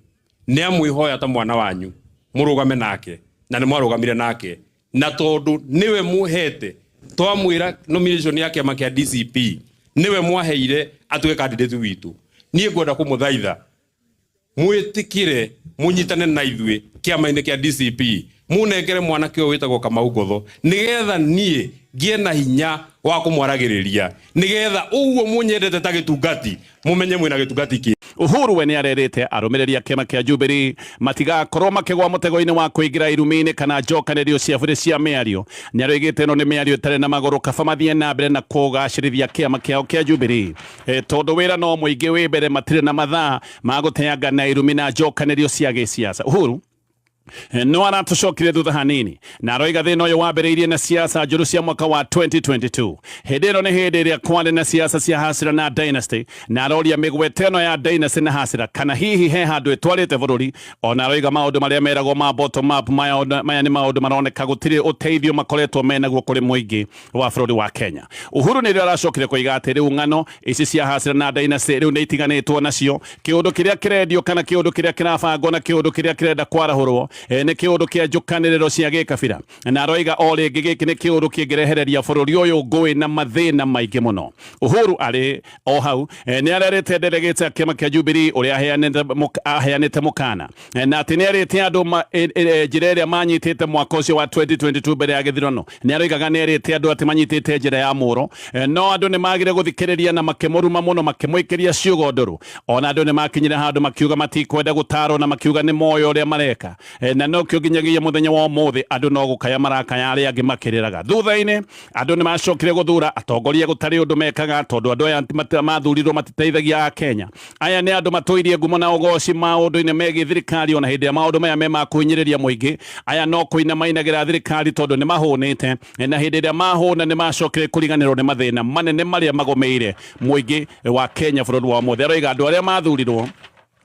nĩ amwĩhoya ta mwana wanyu mũrũgame nake, na nĩ mwarũgamire nake, na tondũ nĩwe mũhete twamwĩra nomination ya kĩama kĩa DCP, nĩwe mwaheire atuĩke candidate witũ. Niĩ ngwenda kũmũthaitha mwĩtĩkĩre mũnyitane na ithuĩ kĩama-inĩ kĩa DCP, mũnengere mwanake ũyũ wĩtagwo Kamau Ngotho, nĩgetha niĩ ngĩe na hinya wa kũmwaragĩrĩria, nĩgetha ũguo mũnyendete ta gĩtungati mũmenye mwĩna gĩtungati kĩ. Uhuru we nĩ arerĩte arũmĩrĩri a kĩama kĩa Jubilee matigakorwo makĩgwa mũtego-inĩ wa kũingĩra irumi-inĩ kana njokanĩrio cia bũrĩ cia mĩario. Nĩ aroigĩte ĩno nĩ mĩario ĩtarĩ na magũrũ, kaba mathiĩ na mbere na kũgacĩrithia kĩama kĩao kĩa Jubilee. Tondũ wĩra no mũingĩ wĩ mbere, matirĩ na mathaa ma gũteanga na irumi na njokanĩrio cia gĩsiasa. Uhuru no aratũcokire thutha hanini na aroiga thĩna ũyũ wambĩrĩirie na siasa njũru cia mwaka wa 2022. Hĩndĩ ĩno nĩ hĩndĩ ĩrĩa kwarĩ na siasa cia hasira na dynasty, na aroria mĩgwete ĩno ya dynasty na hasira kana hihi he handũ ĩtwarĩte bũrũri. Ona aroiga maũndũ marĩa meragwo ma bottom up maya nĩ maũndũ maroneka gũtirĩ ũteithio makoretwo menaguo kũrĩ mũingĩ wa bũrũri wa Kenya. Uhuru nĩrĩo aracokire koiga atĩ rĩu ng'ano ici cia hasira na dynasty rĩu nĩ itiganĩtwo nacio. Kĩũndũ kĩrĩa kĩrendio kana kĩũndũ kĩrĩa kĩrabangwo na kĩũndũ kĩrĩa kĩrenda kwarahũrwo nĩ kĩũndũ kĩa njũkanĩrĩro cia gĩkabira, na aroiga o rĩngĩ gĩkĩ nĩ kĩũndũ kĩngĩrehereria bũrũri ũyũ ngũĩ na mathĩna maingĩ mũno. Uhuru arĩ o hau nĩ arerĩte delegate a kĩama kĩa Jubilee ũrĩa aheanĩte mũkana, na atĩ nĩ erĩte andũ njĩra ĩrĩa manyitĩte mwaka ũcio wa 2022 mbere ya gĩthurano. Nĩ aroigaga nĩ erĩte andũ atĩ manyitĩte njĩra ya mũro, no andũ nĩ magire gũthikĩrĩria na makĩmũruma mũno, makĩmũikĩria ciugo ndũrũ. Ona andũ nĩ makinyire handũ makiuga matikwenda gũtarwo na makiuga nĩ moyo ũrĩa mareka, na nokĩo nginyagia mũthenya wa ũmũthĩ andũ no gũkaya marakaya arĩa angĩ makĩrĩraga. Thutha-inĩ andũ nĩ macokire gũthura atongoria gũtarĩ ũndũ mekaga, tondũ andũ aya mathurirwo matiteithagia a Kenya. Aya nĩ andũ matũirie ngumo na ũgoci maũndũ-inĩ megiĩ thirikari, ona hĩndĩ ya maũndũ maya me ma kũhinyĩrĩria mũingĩ. Aya no kũina mainagĩra thirikari tondũ nĩ mahũnĩte, na hĩndĩ ĩrĩa mahũna nĩ macokire kũriganĩrwo nĩ mathĩna manene marĩa magomeire mũingĩ wa Kenya bũrũri wa ũmũthĩ. Aroiga andũ arĩa mathurirwo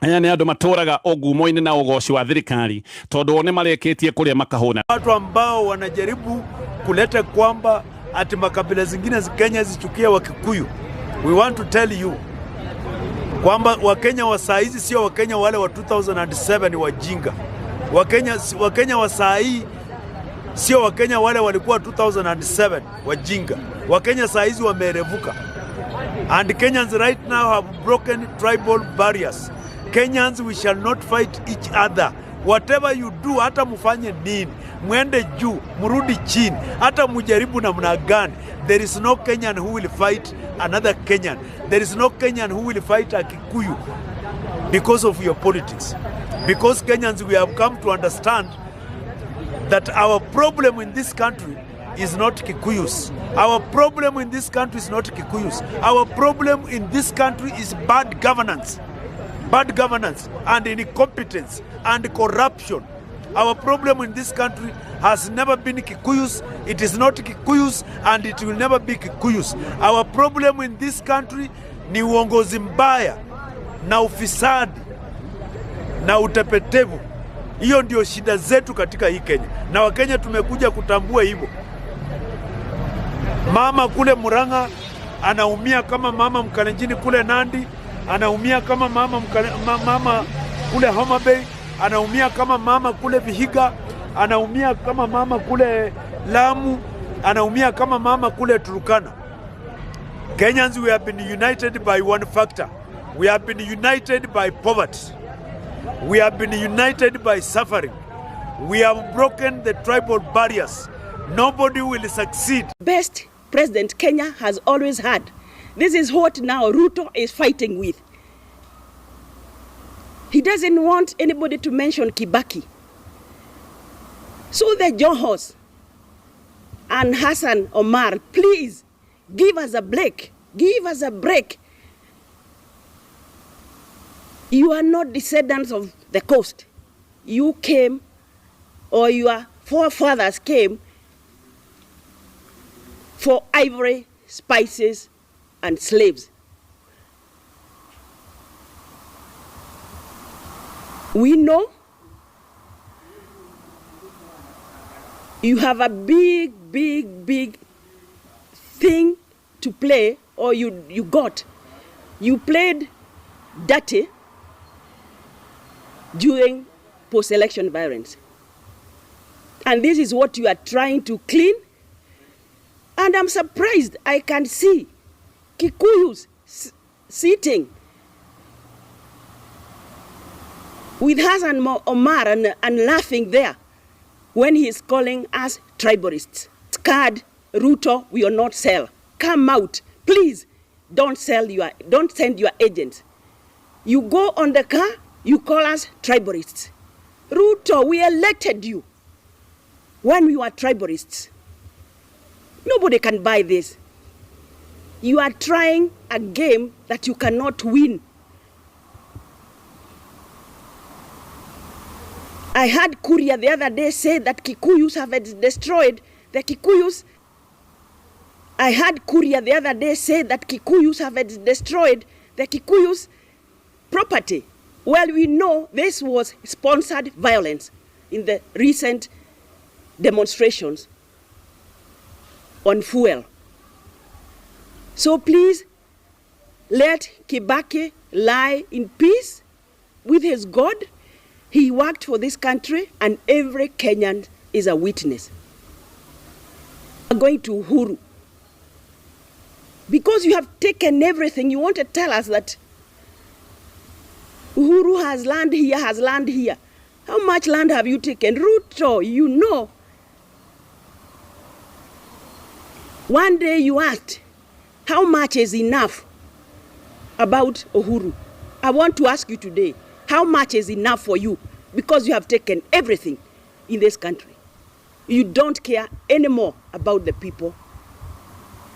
aya nĩ andũ matũraga ũgumo-inĩ na ũgoci wa thirikari, tondũ o nĩ marĩkĩtie kũrĩa makahũna. Watu ambao wanajaribu kuleta kwamba ati makabila zingine za Kenya zichukie Wakikuyu, we want to tell you kwamba Wakenya wa saa hizi sio Wakenya wale wa 2007 wajinga. Wakenya wa saa hii sio Wakenya wale walikuwa 2007 wajinga. Wakenya saa hizi wamerevuka. And Kenyans right now have broken tribal barriers. Kenyans, we shall not fight each other. Whatever you do, hata mufanye nini, mwende juu, murudi chini, hata mujaribu namna gani, there is no Kenyan who will fight another Kenyan. There is no Kenyan who will fight a Kikuyu because of your politics. Because Kenyans, we have come to understand that our problem in this country is not Kikuyus. Our problem in this country is not Kikuyus. Our problem in this country is bad governance. Bad governance and incompetence and corruption. Our problem in this country has never been Kikuyus. It is not Kikuyus and it will never be Kikuyus. Our problem in this country ni uongozi mbaya na ufisadi na utepetevu. Hiyo ndio shida zetu katika hii Kenya, na Wakenya tumekuja kutambua hivyo. Mama kule Murang'a anaumia kama mama Mkalenjini kule Nandi, anaumia kama mama, mama kule Homa Bay, anaumia kama mama kule Vihiga, anaumia kama mama kule Lamu, anaumia kama mama kule Turkana. Kenyans, we have been united by one factor. We have been united by poverty. We have been united by suffering. We have broken the tribal barriers. Nobody will succeed. Best president Kenya has always had. This is what now Ruto is fighting with. He doesn't want anybody to mention Kibaki. So the Johos and Hassan Omar, please give us a break. Give us a break. You are not descendants of the coast. You came, or your forefathers came for ivory, spices, and slaves. We know you have a big, big, big thing to play, or you got. You played dirty during post-election violence. And this is what you are trying to clean. And I'm surprised I can see Kikuyus sitting with Hassan Omar and laughing there when he is calling us tribalists. Card, Ruto will not sell. Come out, please. Don't sell your, don't send your agents. You go on the car, you call us tribalists. Ruto, we elected you when we were tribalists. Nobody can buy this. You are trying a game that you cannot win. I heard Kuria the other day say that Kikuyus have destroyed the Kikuyus. I heard Kuria the other day say that Kikuyus have destroyed the Kikuyus' property. Well, we know this was sponsored violence in the recent demonstrations on fuel. So please let Kibaki lie in peace with his God. He worked for this country, and every Kenyan is a witness. We're going to Uhuru. Because you have taken everything, you want to tell us that Uhuru has land here, has land here. How much land have you taken? Ruto, you know. One day you asked, how much is enough about Uhuru? I want to ask you today, how much is enough for you? Because you have taken everything in this country. You don't care anymore about the people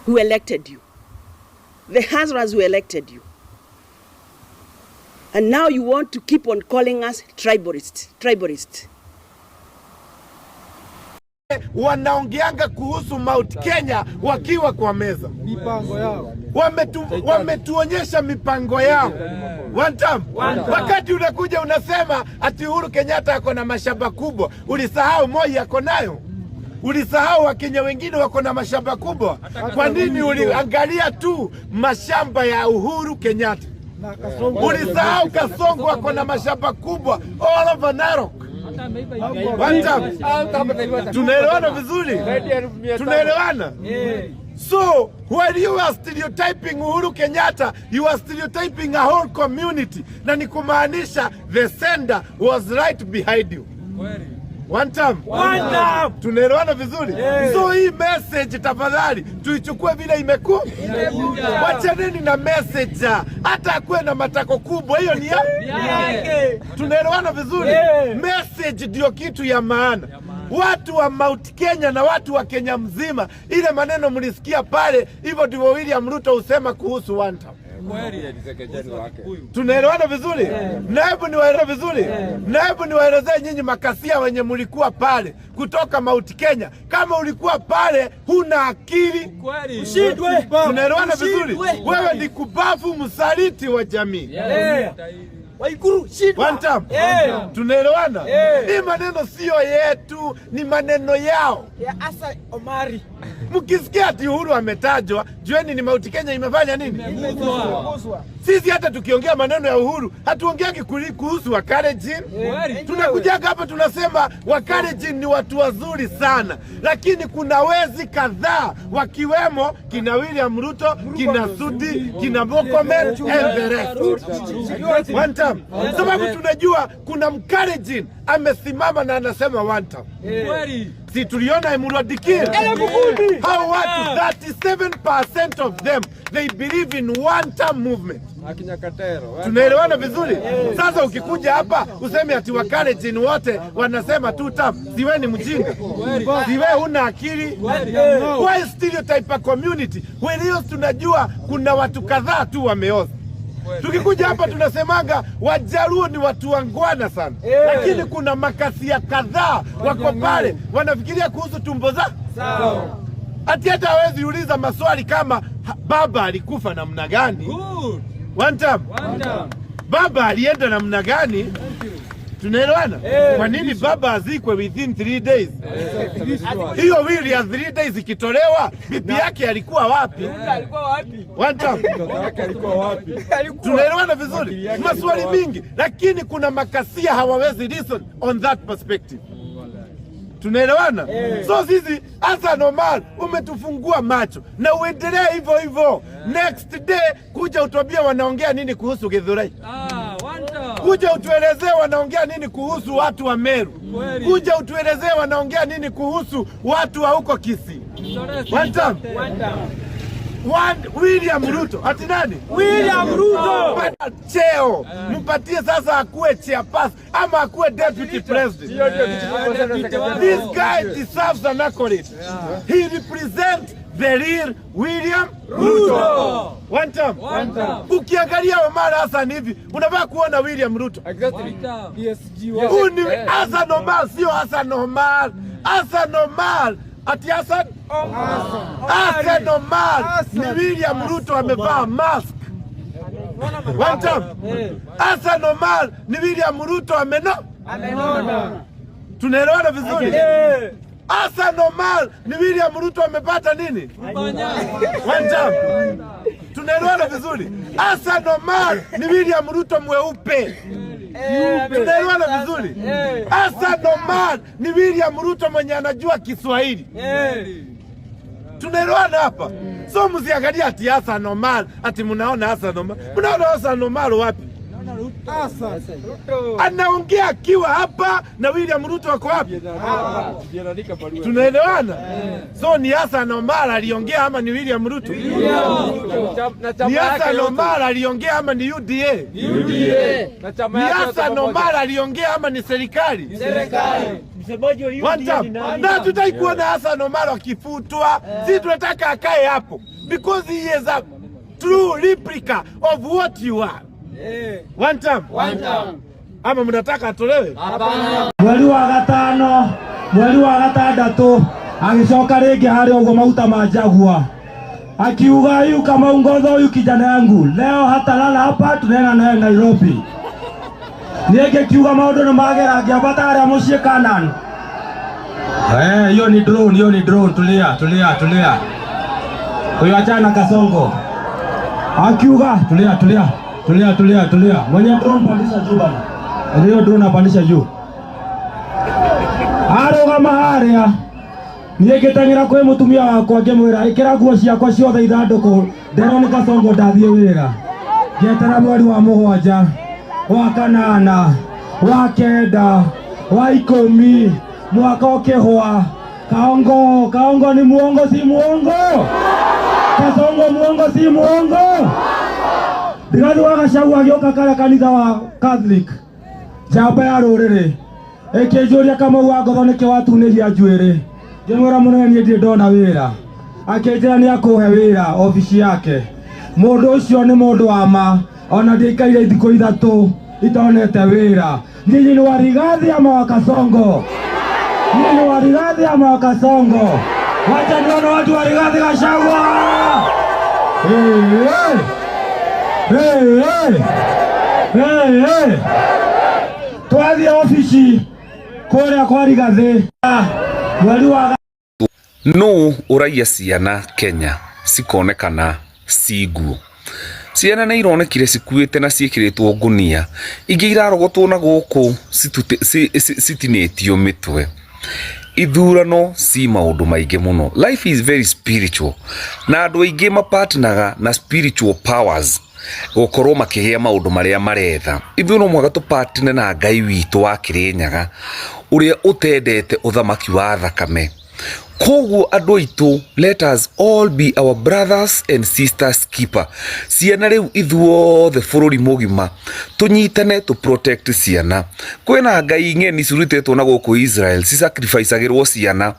who elected you, the Hazras who elected you. And now you want to keep on calling us tribalists, tribalists. Wanaongeanga kuhusu Mount Kenya wakiwa kwa meza, mipango yao. Wametuonyesha mipango yao. One time. Wakati unakuja unasema ati Uhuru Kenyatta ako na mashamba kubwa, ulisahau Moi ako nayo, ulisahau Wakenya wengine wako na mashamba kubwa. Kwa nini uliangalia tu mashamba ya Uhuru Kenyatta? Ulisahau Kasongo ako na mashamba kubwa all over Narok. One term. Tunaelewana vizuri? Tunaelewana? So, when you are stereotyping Uhuru Kenyatta, you are stereotyping a whole community. Na ni kumaanisha the sender was right behind you. One term. One term. Tunaelewana vizuri? Yeah. So hii message tafadhali tuichukue vile imeku Imekuja. Wachaneni na message, hata akuwe na matako kubwa, hiyo ni ya yake. Tunaelewana vizuri? Yeah. Message ndio kitu ya maana. Watu wa Mount Kenya na watu wa Kenya mzima, ile maneno mlisikia pale, hivyo ndivyo William Ruto husema kuhusu one term. Tunaelewana vizuri? Na hebu niwaeleze vizuri, na hebu niwaelezee nyinyi makasia wenye mlikuwa pale kutoka Mount Kenya, kama ulikuwa pale huna akili. Ushindwe. Tunaelewana vizuri? Ushindwe. Wewe ni kubafu, msaliti wa jamii. Yeah. Waiguru, shindwa. One term. Yeah. Tunaelewana? Yeah. Hii maneno siyo yetu, ni maneno yao. Ya Asa Omari. Mkisikia ati Uhuru ametajwa, jueni ni Mount Kenya imefanya nini? Imeguswa. Sisi hata tukiongea maneno ya Uhuru hatuongeagi kuhusu Wakalenjin. Yeah. Tunakujaga hapa tunasema Wakalenjin ni watu wazuri sana, lakini kuna wezi kadhaa wakiwemo kina William Ruto, kina Sudi, kina Murkomen and the rest. One term. Sababu tunajua kuna Mkalenjin amesimama na anasema one term. Si tuliona Emurua Dikirr? Hao watu 37% of them, they believe in one term movement. Tunaelewana vizuri? Sasa ukikuja hapa useme ati Wakalenjin wote wanasema two term, siwe ni mjinga, siwe huna akili. Why stereotype a community when hiyo tunajua kuna watu kadhaa tu wameoza. Tukikuja hapa tunasemanga Wajaluo ni watu wangwana sana, lakini kuna makasia kadhaa wako pale wanafikiria kuhusu tumbo za ati hata hawezi uliza maswali kama baba alikufa namna gani? One term. Baba alienda namna gani? Tunaelewana? Kwa nini baba azikwe within 3 days? Hiyo will ya 3 days ikitolewa, bibi yake alikuwa wapi? One term. Tunaelewana vizuri? Maswali mingi, lakini kuna makasia hawawezi reason on that perspective. Tunaelewana? So sisi, Hassan Omar, umetufungua macho na uendelee hivyo hivyo. Next day kuja utuambie wanaongea nini kuhusu Githurai. Kuja utuelezee wanaongea nini kuhusu watu wa Meru. Kuja utuelezee wanaongea nini kuhusu watu wa huko Kisii. One term. One, William Ruto. Ati nani? William Ruto. Pata cheo. Mpatie sasa akuwe chairperson ama akuwe deputy president. This guy deserves an accolade. He represents the real William Ruto. One term. One term. Ukiangalia Omar Hassan hivi unafaa kuona William Ruto. Huyu ni Hassan Omar, sio Hassan Omar. Hassan Omar. Ati Hassan? Hassan Omar ni William Ruto amevaa mask. One term. Hassan Omar ni William Ruto ameno. Amenona. Tunaelewana vizuri? Hassan Omar ni William Ruto amepata nini? One term. Tunaelewana vizuri? Hassan Omar ni William Ruto mweupe. Tunaelewana vizuri? Hassan Omar ni William Ruto mwenye anajua Kiswahili. Tunaelewana hapa? So msiangalie ati Hassan Omar, ati mnaona Hassan Omar. Mnaona Hassan Omar wapi? Anaongea akiwa hapa na William Ruto ako wapi? Tunaelewana? So ni Hassan Omar aliongea ama ni William Ruto? Ni Hassan Omar aliongea ama ni UDA? Ni Hassan Omar aliongea ama ni serikali? One term. Na hatutaki kuona Hassan Omar akifutwa. Sisi tunataka akae hapo because he is a true replica of what you are. One term. One term. Ama mnataka atolewe? Mweri wa gatano, mweri wa gatandatũ, agĩcoka rĩngĩ harĩa ũguo maguta ma Jaguar, akiuga yu kama ungodho huyu kijana yangu leo hatalala hapa, tunaenda naye Nairobi. Niĩ ngĩkiuga maũndũ nĩ magera, ngĩambata harĩa mũciĩ Canaan. Eh, hiyo ni drone, hiyo ni drone. Tulia, tulia, tulia. Huyo achana na Kasongo. Akiuga tulia, tulia, tulia, tulia, tulia. Mwenye drone pandisha juu bana. Hiyo drone apandisha juu. Ndarũgama harĩa niĩ ngĩteng'era kwĩ mũtumia wakwa ngĩmwĩra ĩkĩra nguo ciakwa ciothe ithandũkũ nderwo nĩ Kasongo ndathiĩ wĩra. Ngĩetera mweri wa 7, wa 8, wa 9, wa 10, mwaka ũkĩhũa. Kaongo, Kaongo ni muongo si muongo? Kasongo muongo si muongo? Rigathi wa Gachagua agĩũka karĩa kanitha wa Catholic njamba ya rũrĩrĩ ĩkĩnjũria Kamau wa Ngotho nĩkĩ watunĩria njuĩrĩ. Ngĩmwĩra mũnene niĩ ndirĩ ndona wĩra. Akĩnjĩra nĩ akũhe wĩra obici yake. Mũndũ ũcio nĩ mũndũ wa ma, ona ndiaikaire thikũ 3 itonete wĩra. Nyinyi ni wa Rigathi ama wa Kasongo? Nyinyi ni wa Rigathi ama wa Kasongo? Wacha nione watu wa Rigathi Gachagua. Hey, hey. Hey, hey. Hey, hey. Twathiĩ obici kũrĩa kwa Rigathi mweri wa Nũ ũraiya ciana Kenya cikonekana ci nguo? Ciana nĩ ironekire cikuĩte na ciĩkĩrĩtwo ngunia, ingĩ irarogotwo na gũkũ citinĩtio mĩtwe. Ithurano ci maũndũ maingĩ mũno. Life is very spiritual na andũ aingĩ mapatnaga na spiritual powers gũkorwo makĩgĩa maũndũ marĩa maretha. Ithuĩ no mũhaka tũpatine na Ngai witũ wa Kĩrĩnyaga ũrĩa ũtendete ũthamaki wa thakame. Koguo andũ aitũ, let us all be our brothers and sisters keeper. Ciana rĩu ithuothe bũrũri mũgima tũnyitane tũ protect ciana. Kwĩna ngai ng'eni cirutĩtwo na gũkũ Israel cisacrificagĩrwo ciana.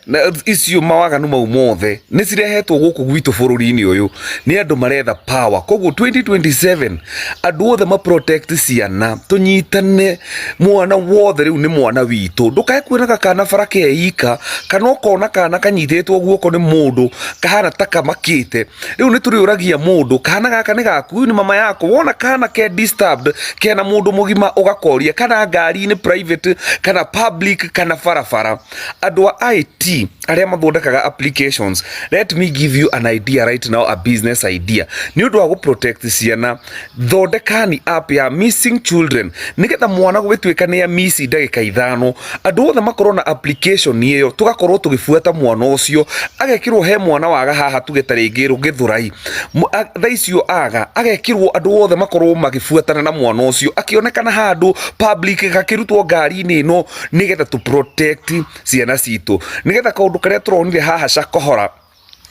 Na icio mawaganu mau mothe nĩ cirehetwo gũkũ gwitũ bũrũri-inĩ ũyũ nĩ andũ maretha power. Koguo 2027 andũ othe ma protect ciana, tũnyitane. Mwana wothe rĩu nĩ mwana witũ. Ndũkae kuona gakana bara keika kana ũkona kana kanyitĩtwo guoko nĩ mũndũ kahana ta kamakĩte. Rĩu nĩ tũrĩũragia mũndũ kana gaka nĩ gaku, ũyũ nĩ mama yako. Wona kana ke disturbed kena mũndũ mũgima ũgakoria kana ngari-inĩ private kana public kana barabara. Andũ a IT arĩa mathondekaga applications, let me give you an idea right now, a business idea. Nĩ ũndũ wa gũ protect ciana, thondekani app ya missing children nĩgetha mwana gũgĩtuĩka nĩ amisi ndagĩka 5, andũ othe makorwo na application ĩyo, tũgakorwo tũgĩbuata mwana ũcio, agekĩrwo he mwana waga haha tuge ta rĩngĩ Gĩthũrai thaa icio aga agekĩrwo andũ othe makorwo magĩbuatana na mwana ũcio akĩonekana handũ public gakĩrutwo ngari-inĩ ĩno nĩgetha tũ protect ciana citũ, nĩgetha kaũndũ karĩa tũronire haha Cakohora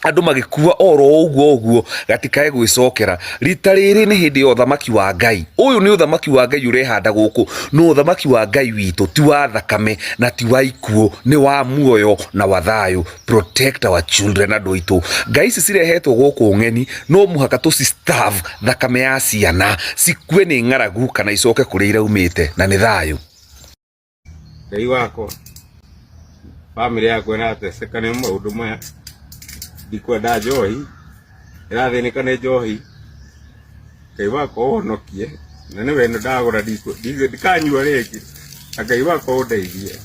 andũ magĩkua oro ũguo ũguo gatikae gwĩcokera. Rita rĩrĩ nĩ hĩndĩ ya ũthamaki wa Ngai. Ũyũ nĩ ũthamaki wa Ngai ũrehanda gũkũ, no ũthamaki wa Ngai witũ ti wa thakame na ti wa ikuũ, nĩ wa muoyo na wa thayũ. Protect our children andũ aitũ. Ngai ici cirehetwo gũkũ ng'eni, no mũhaka tũci starve thakame ya ciana cikue nĩ ng'aragu kana icoke kũrĩa iraumĩte, na nĩ thayũ. Ngai wakwa, bamĩrĩ yakwa ĩrateseka nĩ maũndũ maya. Ndikwenda njohi, ĩrathĩnĩka nĩ njohi. Ngai wakwa ũhonokie, na nĩ wendo ndagũra ndikanyua rĩngĩ. Na Ngai wakwa ũndeithie,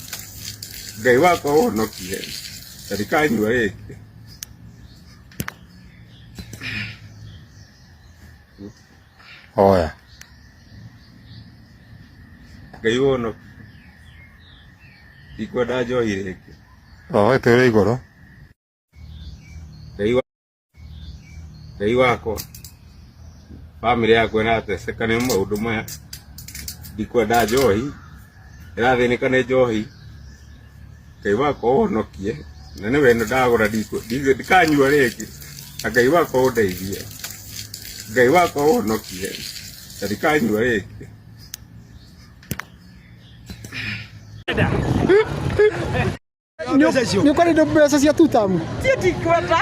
Ngai wakwa ũhonokie, na ndikanyua rĩngĩ. Hoya. Ngai ũhonokie, ndikwenda njohi rĩngĩ. Roho ĩtũũre igũrũ. Ngai wakwa, bamĩrĩ yakwa ĩrateseka nĩ maũndũ maya. Ndikwenda njohi, ĩrathĩnĩka nĩ njohi. Ngai wakwa ũhonokie, na nĩ wendo ndagũra ndikanyua rĩngĩ. Na Ngai wakwa ũndeithie, Ngai wakwa ũhonokie, na ndikanyua rĩngĩ. Nĩ ũkwarĩrio mbeca cia tutamu? Niĩ ndikwenda.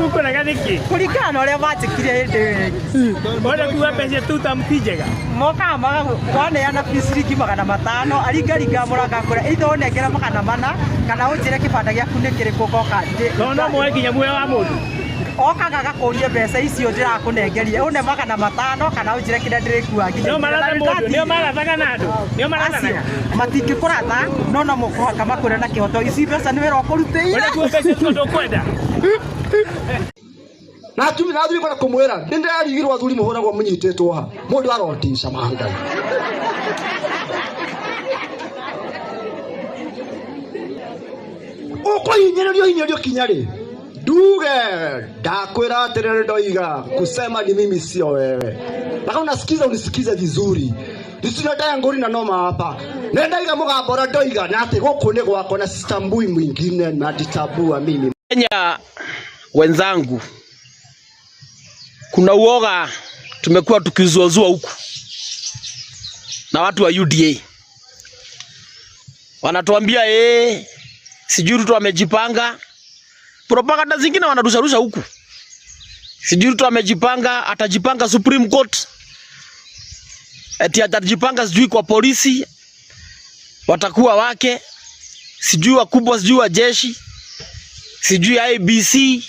Ũkũrega nĩkĩ? Kũringana na ũrĩa manjĩkire hĩndĩ ĩyo ĩngĩ. Wona kuga mbeca cia tutamu ti njega? Mokaga waneana ciringi 500, aringaringa mũrango akwĩra either ũnengere 400 kana ũnjĩre kĩbanda gĩaku nĩ kĩrĩkũ ngoka No no moe nginya muoyo wa mũndũ. Okaga agakũria mbeca icio ndĩrakũnengeria, ũne 500 kana ũnjĩre kĩrĩa ndĩrĩkua nginya. Nĩo maratha mũndũ, nĩo marathaga na andũ, nĩo marathanaga. Matingĩkũratha, no no mũkũhaka makwĩre na kĩhoto ici mbeca nĩ wĩra ũkũrutĩire. Ũrĩa kuo mbeca icio ndũkwenda. Na atumia na athuri kwenda kumwira nĩ ndĩrarigirwo athuri mũhũragwo mũnyitĩtwo ha mũndũ arotica mangai. Ũkũhinyĩrĩrio hinyĩrĩrio kinya rĩ? Nduge ndakwĩra atĩrĩrĩ, ndoiga kusema ni mimi sio wewe. Mpaka unasikiza unisikize vizuri. Nisinataya ngori na noma hapa. Nendaiga mũgambo ũrĩa ndoiga na atĩ gũkũ nĩ gwakwa na sitambui mwingine na nditabua mimi. Kenya wenzangu, kuna uoga tumekuwa tukizuazua huku na watu wa UDA wanatuambia sijui Ruto amejipanga. Propaganda zingine wanarusharusha huku, sijui Ruto amejipanga, atajipanga Supreme Court, eti atajipanga sijui kwa polisi watakuwa wake, sijui wakubwa, sijui wa jeshi, sijui IBC.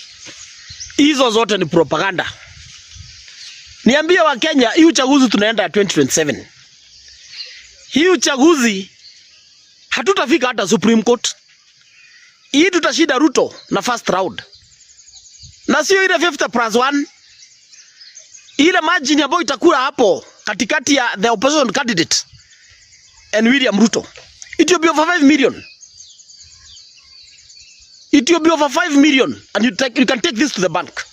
Hizo zote ni propaganda. Niambie wa Kenya, hii uchaguzi tunaenda ya 2027. Hii uchaguzi hatutafika hata Supreme Court. Hii tutashinda Ruto na first round. Na sio ile 50 plus 1. Ile margin ambayo itakuwa hapo katikati ya the opposition candidate and William Ruto. It will be over 5 million. It will be over 5 million and you can take this to the bank.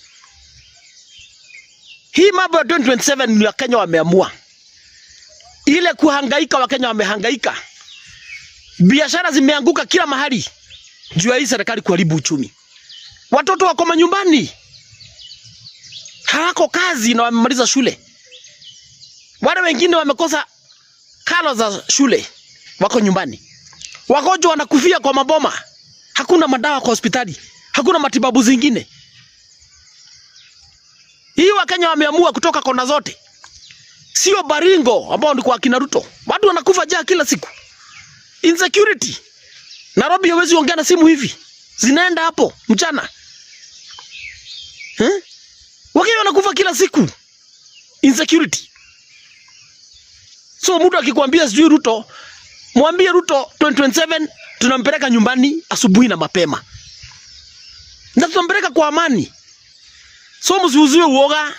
Hii mambo ya 2027 ni Wakenya wameamua. Ile kuhangaika, Wakenya wamehangaika. Biashara zimeanguka kila mahali juu ya hii serikali kuharibu uchumi. Watoto wako manyumbani, hawako kazi na wamemaliza shule. Wale wengine wamekosa karo za shule, wako nyumbani. Wagonjwa wanakufia kwa maboma, hakuna madawa kwa hospitali, hakuna matibabu zingine. Hii Wakenya wameamua kutoka kona zote, sio Baringo ambao ni kwa kina Ruto. Watu wanakufa njaa kila siku, insecurity. Nairobi hawezi ongea na simu hivi, zinaenda hapo mchana. Wakenya wanakufa kila siku, insecurity. So mtu akikwambia sijui Ruto, mwambie Ruto 2027 tunampeleka nyumbani asubuhi na mapema, na tunampeleka kwa amani. So msiuziwe uoga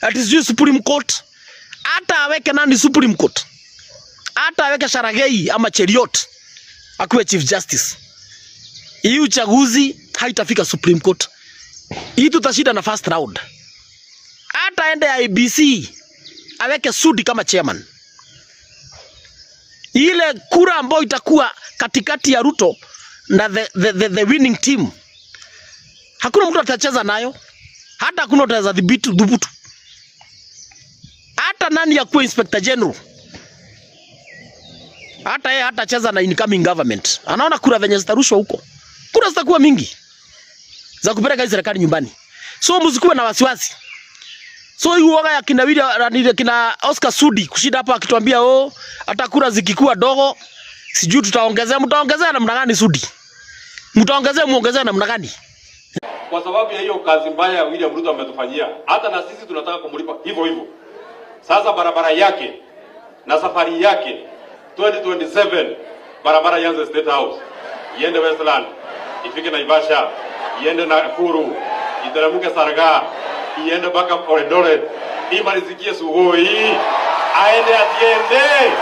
ati sijui Supreme Court. Hata aweke nani Supreme Court, hata aweke Sharagei ama Cheriot akuwe Chief Justice, hii uchaguzi haitafika Supreme Court. Hii tutashinda na first round. Hata ende IBC aweke Sudi kama chairman, ile kura ambayo itakuwa katikati ya Ruto na the winning team, hakuna mtu atacheza nayo, hata hakuna ataweza dhibiti dhubutu. Hata nani ya kuwa inspector general, hata yeye hatacheza na incoming government. Anaona kura venye zitarushwa huko, kura zitakuwa mingi za kupeleka hii serikali nyumbani. So msikuwe na wasiwasi. So hii uoga ya kina William, kina Oscar Sudi kushinda hapa akituambia oh, hata kura zikikuwa dogo sijui tutaongezea. Mtaongezea namna gani Sudi? Mtaongezea muongezea namna gani? Kwa sababu ya hiyo kazi mbaya ya William Ruto ametufanyia, hata na sisi tunataka kumlipa hivyo hivyo. Sasa barabara yake na safari yake 2027, barabara ianze State House, iende Westland, ifike Naivasha, iende Nakuru, iteremke Sarga, iende mpaka Eldoret, imalizikie Sugoi, aende atiende.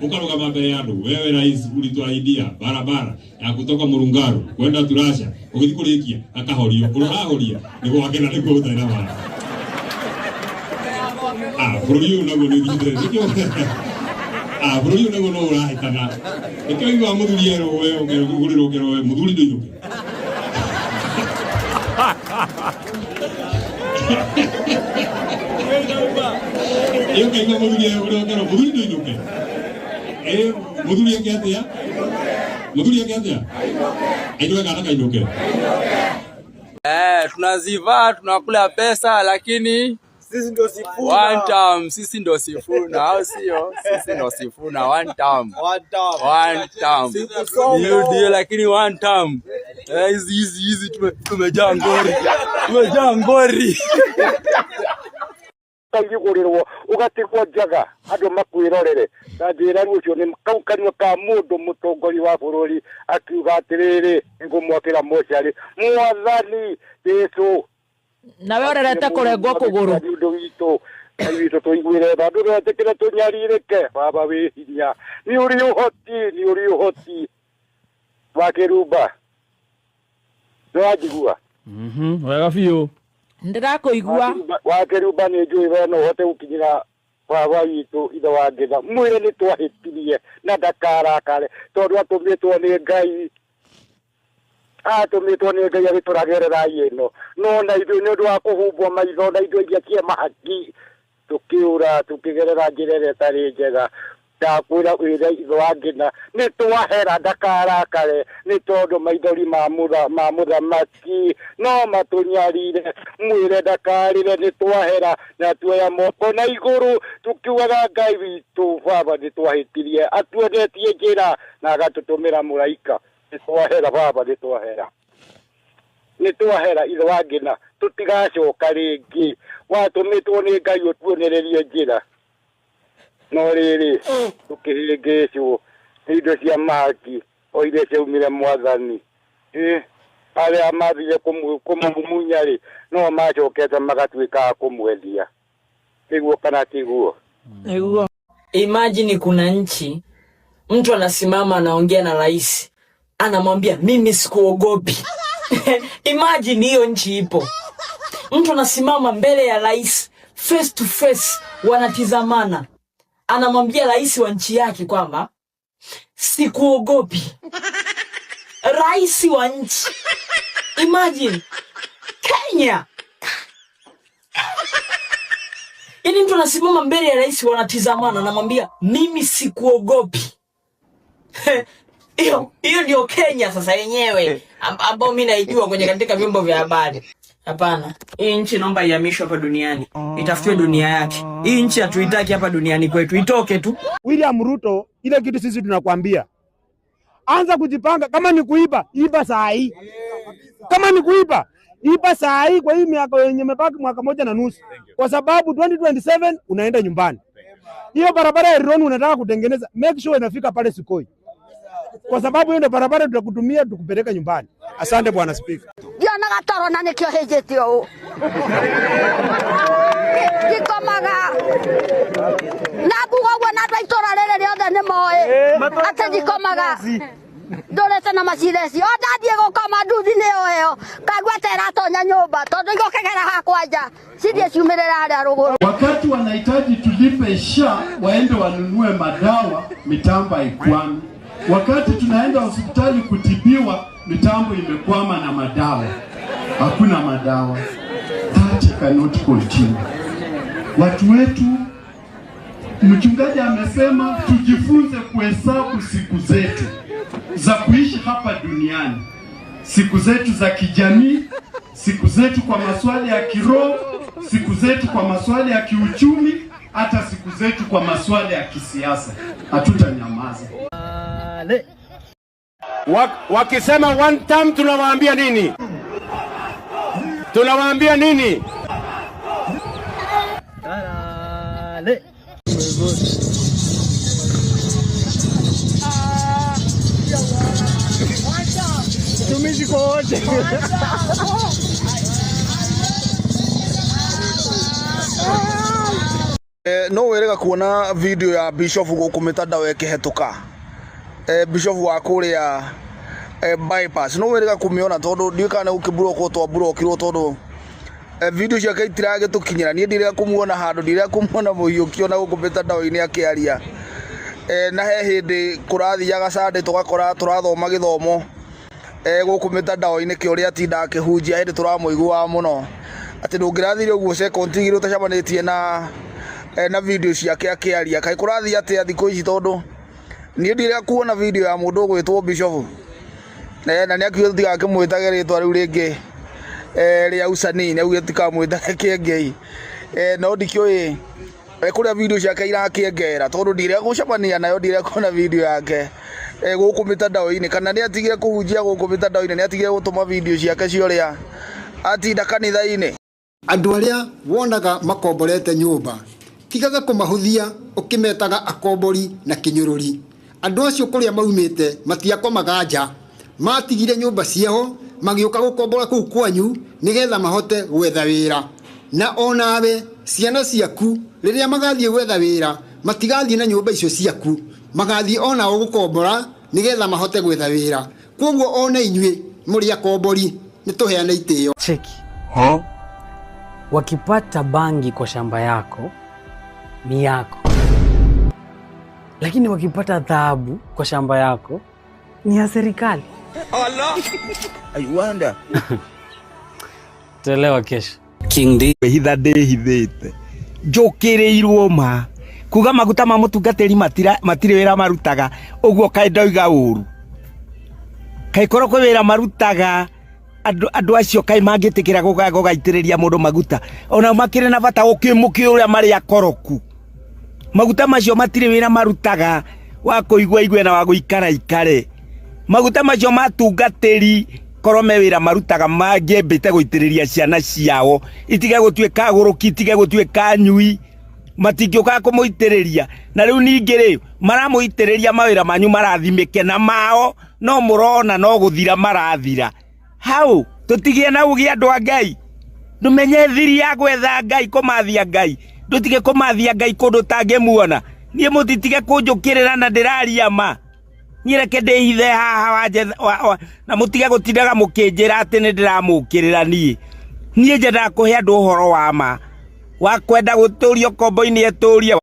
Ukarugama mbere ya andu, wewe rais ulituahidia barabara ya kutoka Murungaru kwenda Turasha, ugithi kurikia akahorio, urahoria ni gwake na niguo utarĩ na mara. Bũrũri ũyũ naguo nĩ ũthiĩte nĩkĩo, bũrũri ũyũ naguo no ũrahĩtana, nĩkĩo iguaga mũthuri erwo we ũgũrĩrwo ũkerwo we mũthuri ndũinũke. Ĩ ũkaigua mũthuri erwo ũkerwo mũthuri ndũinũke. Ĩ mũthuri eke atĩa? Mũthuri eke atĩa? Ainũke kana kainũke? Tunazivaa tunakula pesa lakini sisi ndio Sifuna. One time, sisi ndio Sifuna, au sio? Sisi ndio Sifuna one time. One time. One time. Siku Ndio ndio, lakini one time. Hizi hizi hizi tumejaa ngori. Tumejaa ngori. Kaiyũgũrĩrwo ũgatigwo njaga andũ makwĩrorere na njĩra rĩu ũcio nĩ kau kanua ka mũndũ mũtongoria wa bũrũri akiuga atĩrĩrĩ, nĩngũmwakĩra mocarĩ mwathani Jesũ. Nawe ũrerete kũrengwo kũgũrũ. Nĩ ũndũ witũ. Ngai witũ tũiguĩre tha, ndũgetĩkĩre tũnyarirĩke. Baba wĩ hinya, nĩ ũrĩ ũhoti, nĩ ũrĩ ũhoti wa kĩrumba. Nĩwanjigua? Wega biũ. Ndĩrakũigua. Wa kĩrumba, nĩ njũĩ we no ũhote gũkinyĩra baba witũ ithe wa Ngetha, mwĩre nĩ twahĩtirie na ndakarakare, tondũ atũmĩtwo nĩ Ngai, atũmĩtwo nĩ Ngai agĩtũragerera ĩno, no na ithuĩ nĩ ũndũ wa kũhumbwo maitho na indo iria cia mahaki tũkĩũra tũkĩgerera njĩra ĩrĩa ĩtarĩ njega. Ndakwĩra wĩre ithe wa Ngina nĩ twahera, ndakarakare, nĩ tondũ maithori ma mũthamaki no matũnyarire. Mwĩre ndakarĩre, nĩ twahera, na tuoya moko na igũrũ tukiugaga Ngai witũ baba nĩ twahĩtirie, atuonetie njĩra na agatũtũmĩra mũraika. Nĩ twahera baba, nĩ twahera, nĩ twahera ithe wa Ngina, tũtigacoka rĩngĩ. Watũmĩtwo nĩ Ngai ũtuonererie njĩra, no rĩrĩ tũkĩhĩngĩcwo nĩ indo cia mahaki o iria ciaumire mwathani. Arĩa mathire kũmũmumunya rĩ, no macokete magatuĩka a kũmwendia. Nĩguo kana tiguo? Nĩguo. Imagine kuna nchi mtu anasimama anaongea na rais anamwambia mimi sikuogopi. Imagine hiyo nchi ipo, mtu anasimama mbele ya rais face to face, wanatizamana, anamwambia rais wa nchi yake kwamba sikuogopi. Rais wa nchi. Imagine Kenya. Yaani mtu anasimama mbele ya rais, wanatizamana, anamwambia mimi sikuogopi. Hiyo ndio Kenya sasa yenyewe ambao mimi naijua kwenye katika vyombo vya habari. Hapana, hii nchi naomba ihamishwe hapa duniani, itafutiwe dunia yake. Hii nchi hatuitaki hapa duniani kwetu, itoke tu. William Ruto, ile kitu sisi tunakwambia, anza kujipanga. Kama ni kuiba, iba saa hii. Kama ni kuiba, iba saa hii kwa hii miaka yenye imebaki, mwaka 1.5, kwa sababu 2027 unaenda nyumbani. Hiyo barabara ya Rironi unataka kutengeneza, make sure inafika pale Sukoi, kwa sababu hiyo ndio barabara tutakutumia tukupeleka nyumbani. Asante Bwana Spika. Ndionaga toro na nikio hĩnjĩte ũũ, ndikomaga na nguga ũguo, na andũ a itũũra rĩrĩ rĩothe nĩ moĩ atĩ ndikomaga, ndũrĩte na macireci o ndathiĩ gũkoma nduthi nĩyo ĩyo kangua ta ĩratonya nyũmba tondũ igũkĩgera hakwa nja cithiĩ ciumĩrĩre harĩa rũgũrũ. Wakati wanahitaji tulipe SHA waende wanunue madawa, mitambo haikwami. Wakati tunaenda hospitali kutibiwa, mitambo imekwama na madawa, hakuna madawa. That cannot continue. Watu wetu, mchungaji amesema tujifunze kuhesabu siku zetu za kuishi hapa duniani, siku zetu za kijamii, siku zetu kwa masuala ya kiroho, siku zetu kwa masuala ya kiuchumi, hata siku zetu kwa masuala ya kisiasa. Hatutanyamaza. Wakisema one term tunawaambia nini? Tunawaambia nini? Tumishi kwa wote. No wĩrĩga kuona video ya Bishop gũkũ mĩtandao ĩkĩhetũka, Bishop wa kũrĩa bypass, no wĩrĩga kũmĩona tondũ ndiũĩ kana nĩ gũkĩmburokwo twamburokirwo tondũ video ciake itiragĩtũkinyĩra. Niĩ ndirĩga kũmuona handũ, ndirĩga kũmuona mũhiũkio na gũkũ mĩtandao-inĩ akĩaria. Na he hĩndĩ kũrathiaga Sunday tũgakora tũrathoma gĩthomo gũkũ mĩtandao-inĩ kĩ ũrĩa atindaga akĩhunjia, hĩndĩ tũramũiguaga mũno atĩ ndũngĩrathire ũguo second igĩrĩ ũtacemanĩtie na video ciake akĩaria. Kaĩ kũrathiĩ atĩa thikũ ici, tondũ niĩ ndirĩga kuona video ya mũndũ ũgwĩtwo Bishop, na nĩ akiuga tũtigakĩmwĩtage rĩtwa rĩu rĩngĩ rĩa usanii, nĩ augire tũtikamwĩtage Kĩengei, no ndikĩũĩ kũrĩa video ciake irakĩengera tondũ ndirĩga gũcemania nayo, ndirĩga kuona video yake gũkũ mĩtandao-inĩ. Kana nĩ atigire kũhunjia gũkũ mĩtandao-inĩ, nĩ atigire gũtũma video ciake cia ũrĩa atinda kanitha-inĩ. Andũ arĩa wonaga makomborete nyũmba, tigaga kũmahũthia ũkĩmetaga akombori na kĩnyũrũri. Andũ acio kũrĩa maumĩte matiakomaga nja, matigire nyũmba ciao magĩũka gũkombora kũu kwanyu nĩgetha mahote gwetha wĩra. Na onawe Ciana ciaku rĩrĩa magathiĩ gwetha wĩra matigathiĩ na nyũmba icio ciaku, magathiĩ onao gũkombora nĩgetha mahote gwetha wĩra. Kwoguo ona inyuĩ mũrĩ akombori nĩ tũheane itĩo. Cheki. Wakipata bangi kwa shamba yako ni yako, lakini wakipata dhahabu kwa shamba yako ni ya serikali. I wonder. Tutaelewa kesho. King D kwĩhitha ndĩhithĩte njũkĩrĩirwo ma kuga maguta ma mũtungatĩri matirĩ wĩra marutaga ũguo kaĩ ndoiga ũru kaĩ korwo kwĩ wĩra marutaga andũ acio kaĩ mangĩtĩkĩra gũgaitĩrĩria mũndũ maguta ona makĩrĩ na bata ũkĩmũkĩ ũrĩa marĩ akoroku maguta macio matirĩ wĩra marutaga wa kũigua igue na wa gũikara ikare maguta macio matungatĩri korwo me wĩra marutaga mangĩambĩte gũitĩrĩria ciana ciao itige gũtuĩka gũrũki itige gũtuĩka nyui matingĩũkaga kũmũitĩrĩria na rĩu ningĩ rĩ maramũitĩrĩria mawĩra manyu marathimĩke na mao no mũrona no gũthira marathira hau tũtigie na ũgĩ andũ a Ngai ndũmenye thiri ya gwetha Ngai kũmathia Ngai ndũtige kũmathia Ngai kũndũ tangĩmuona niĩ mũtitige kũnjũkĩrĩra na ndĩraria ma niĩ reke ndĩhithe haha na mũtige gũtindaga mũkĩnjĩra atĩ nĩ ndĩramũkĩrĩra niĩ niĩ nyendaga kũhe andũ ũhoro wa ma wa kwenda gũtũrio kombo-inĩ etũrie.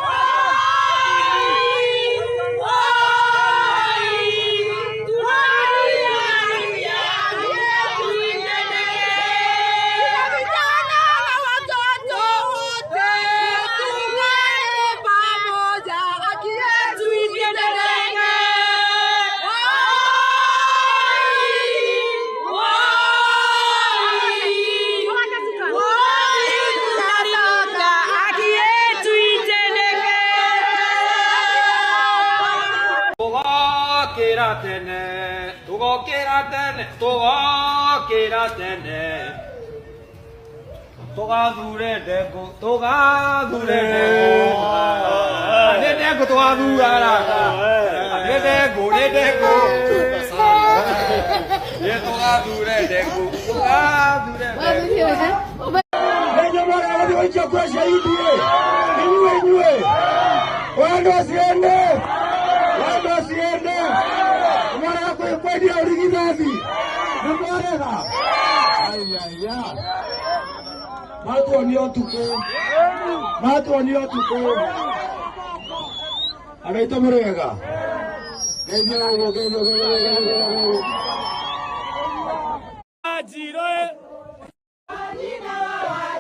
Tugokĩra tene tugathure ndengũ tugathure ndengũ nĩ ndengũ tũgathura rata nĩ ndengũ nĩ ndengũ nĩ tũgathure ndengũ tũgathure ndengũ. Nĩ mwara wa gũikia kura cia UDA inyuĩ inyuĩ wendo ciende wendo ciende mwarega kwendia ũrigithathi nĩ mwarega aiaia matuonia ũtukũ matuonia ũtukũ andũ aitũ mũrĩega geithia ũguo geithia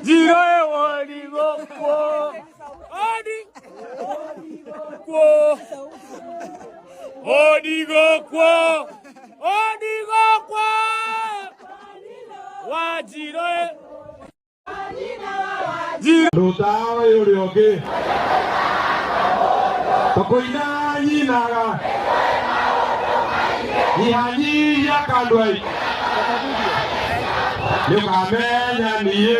Jiroe wodigo kwo odi kwo odigo kwo odigo kwo wa jiroe ndũtawe ũrĩa ũngĩ tũkũina nyinaga nyihanyihia kandwai nĩũkamenya niĩ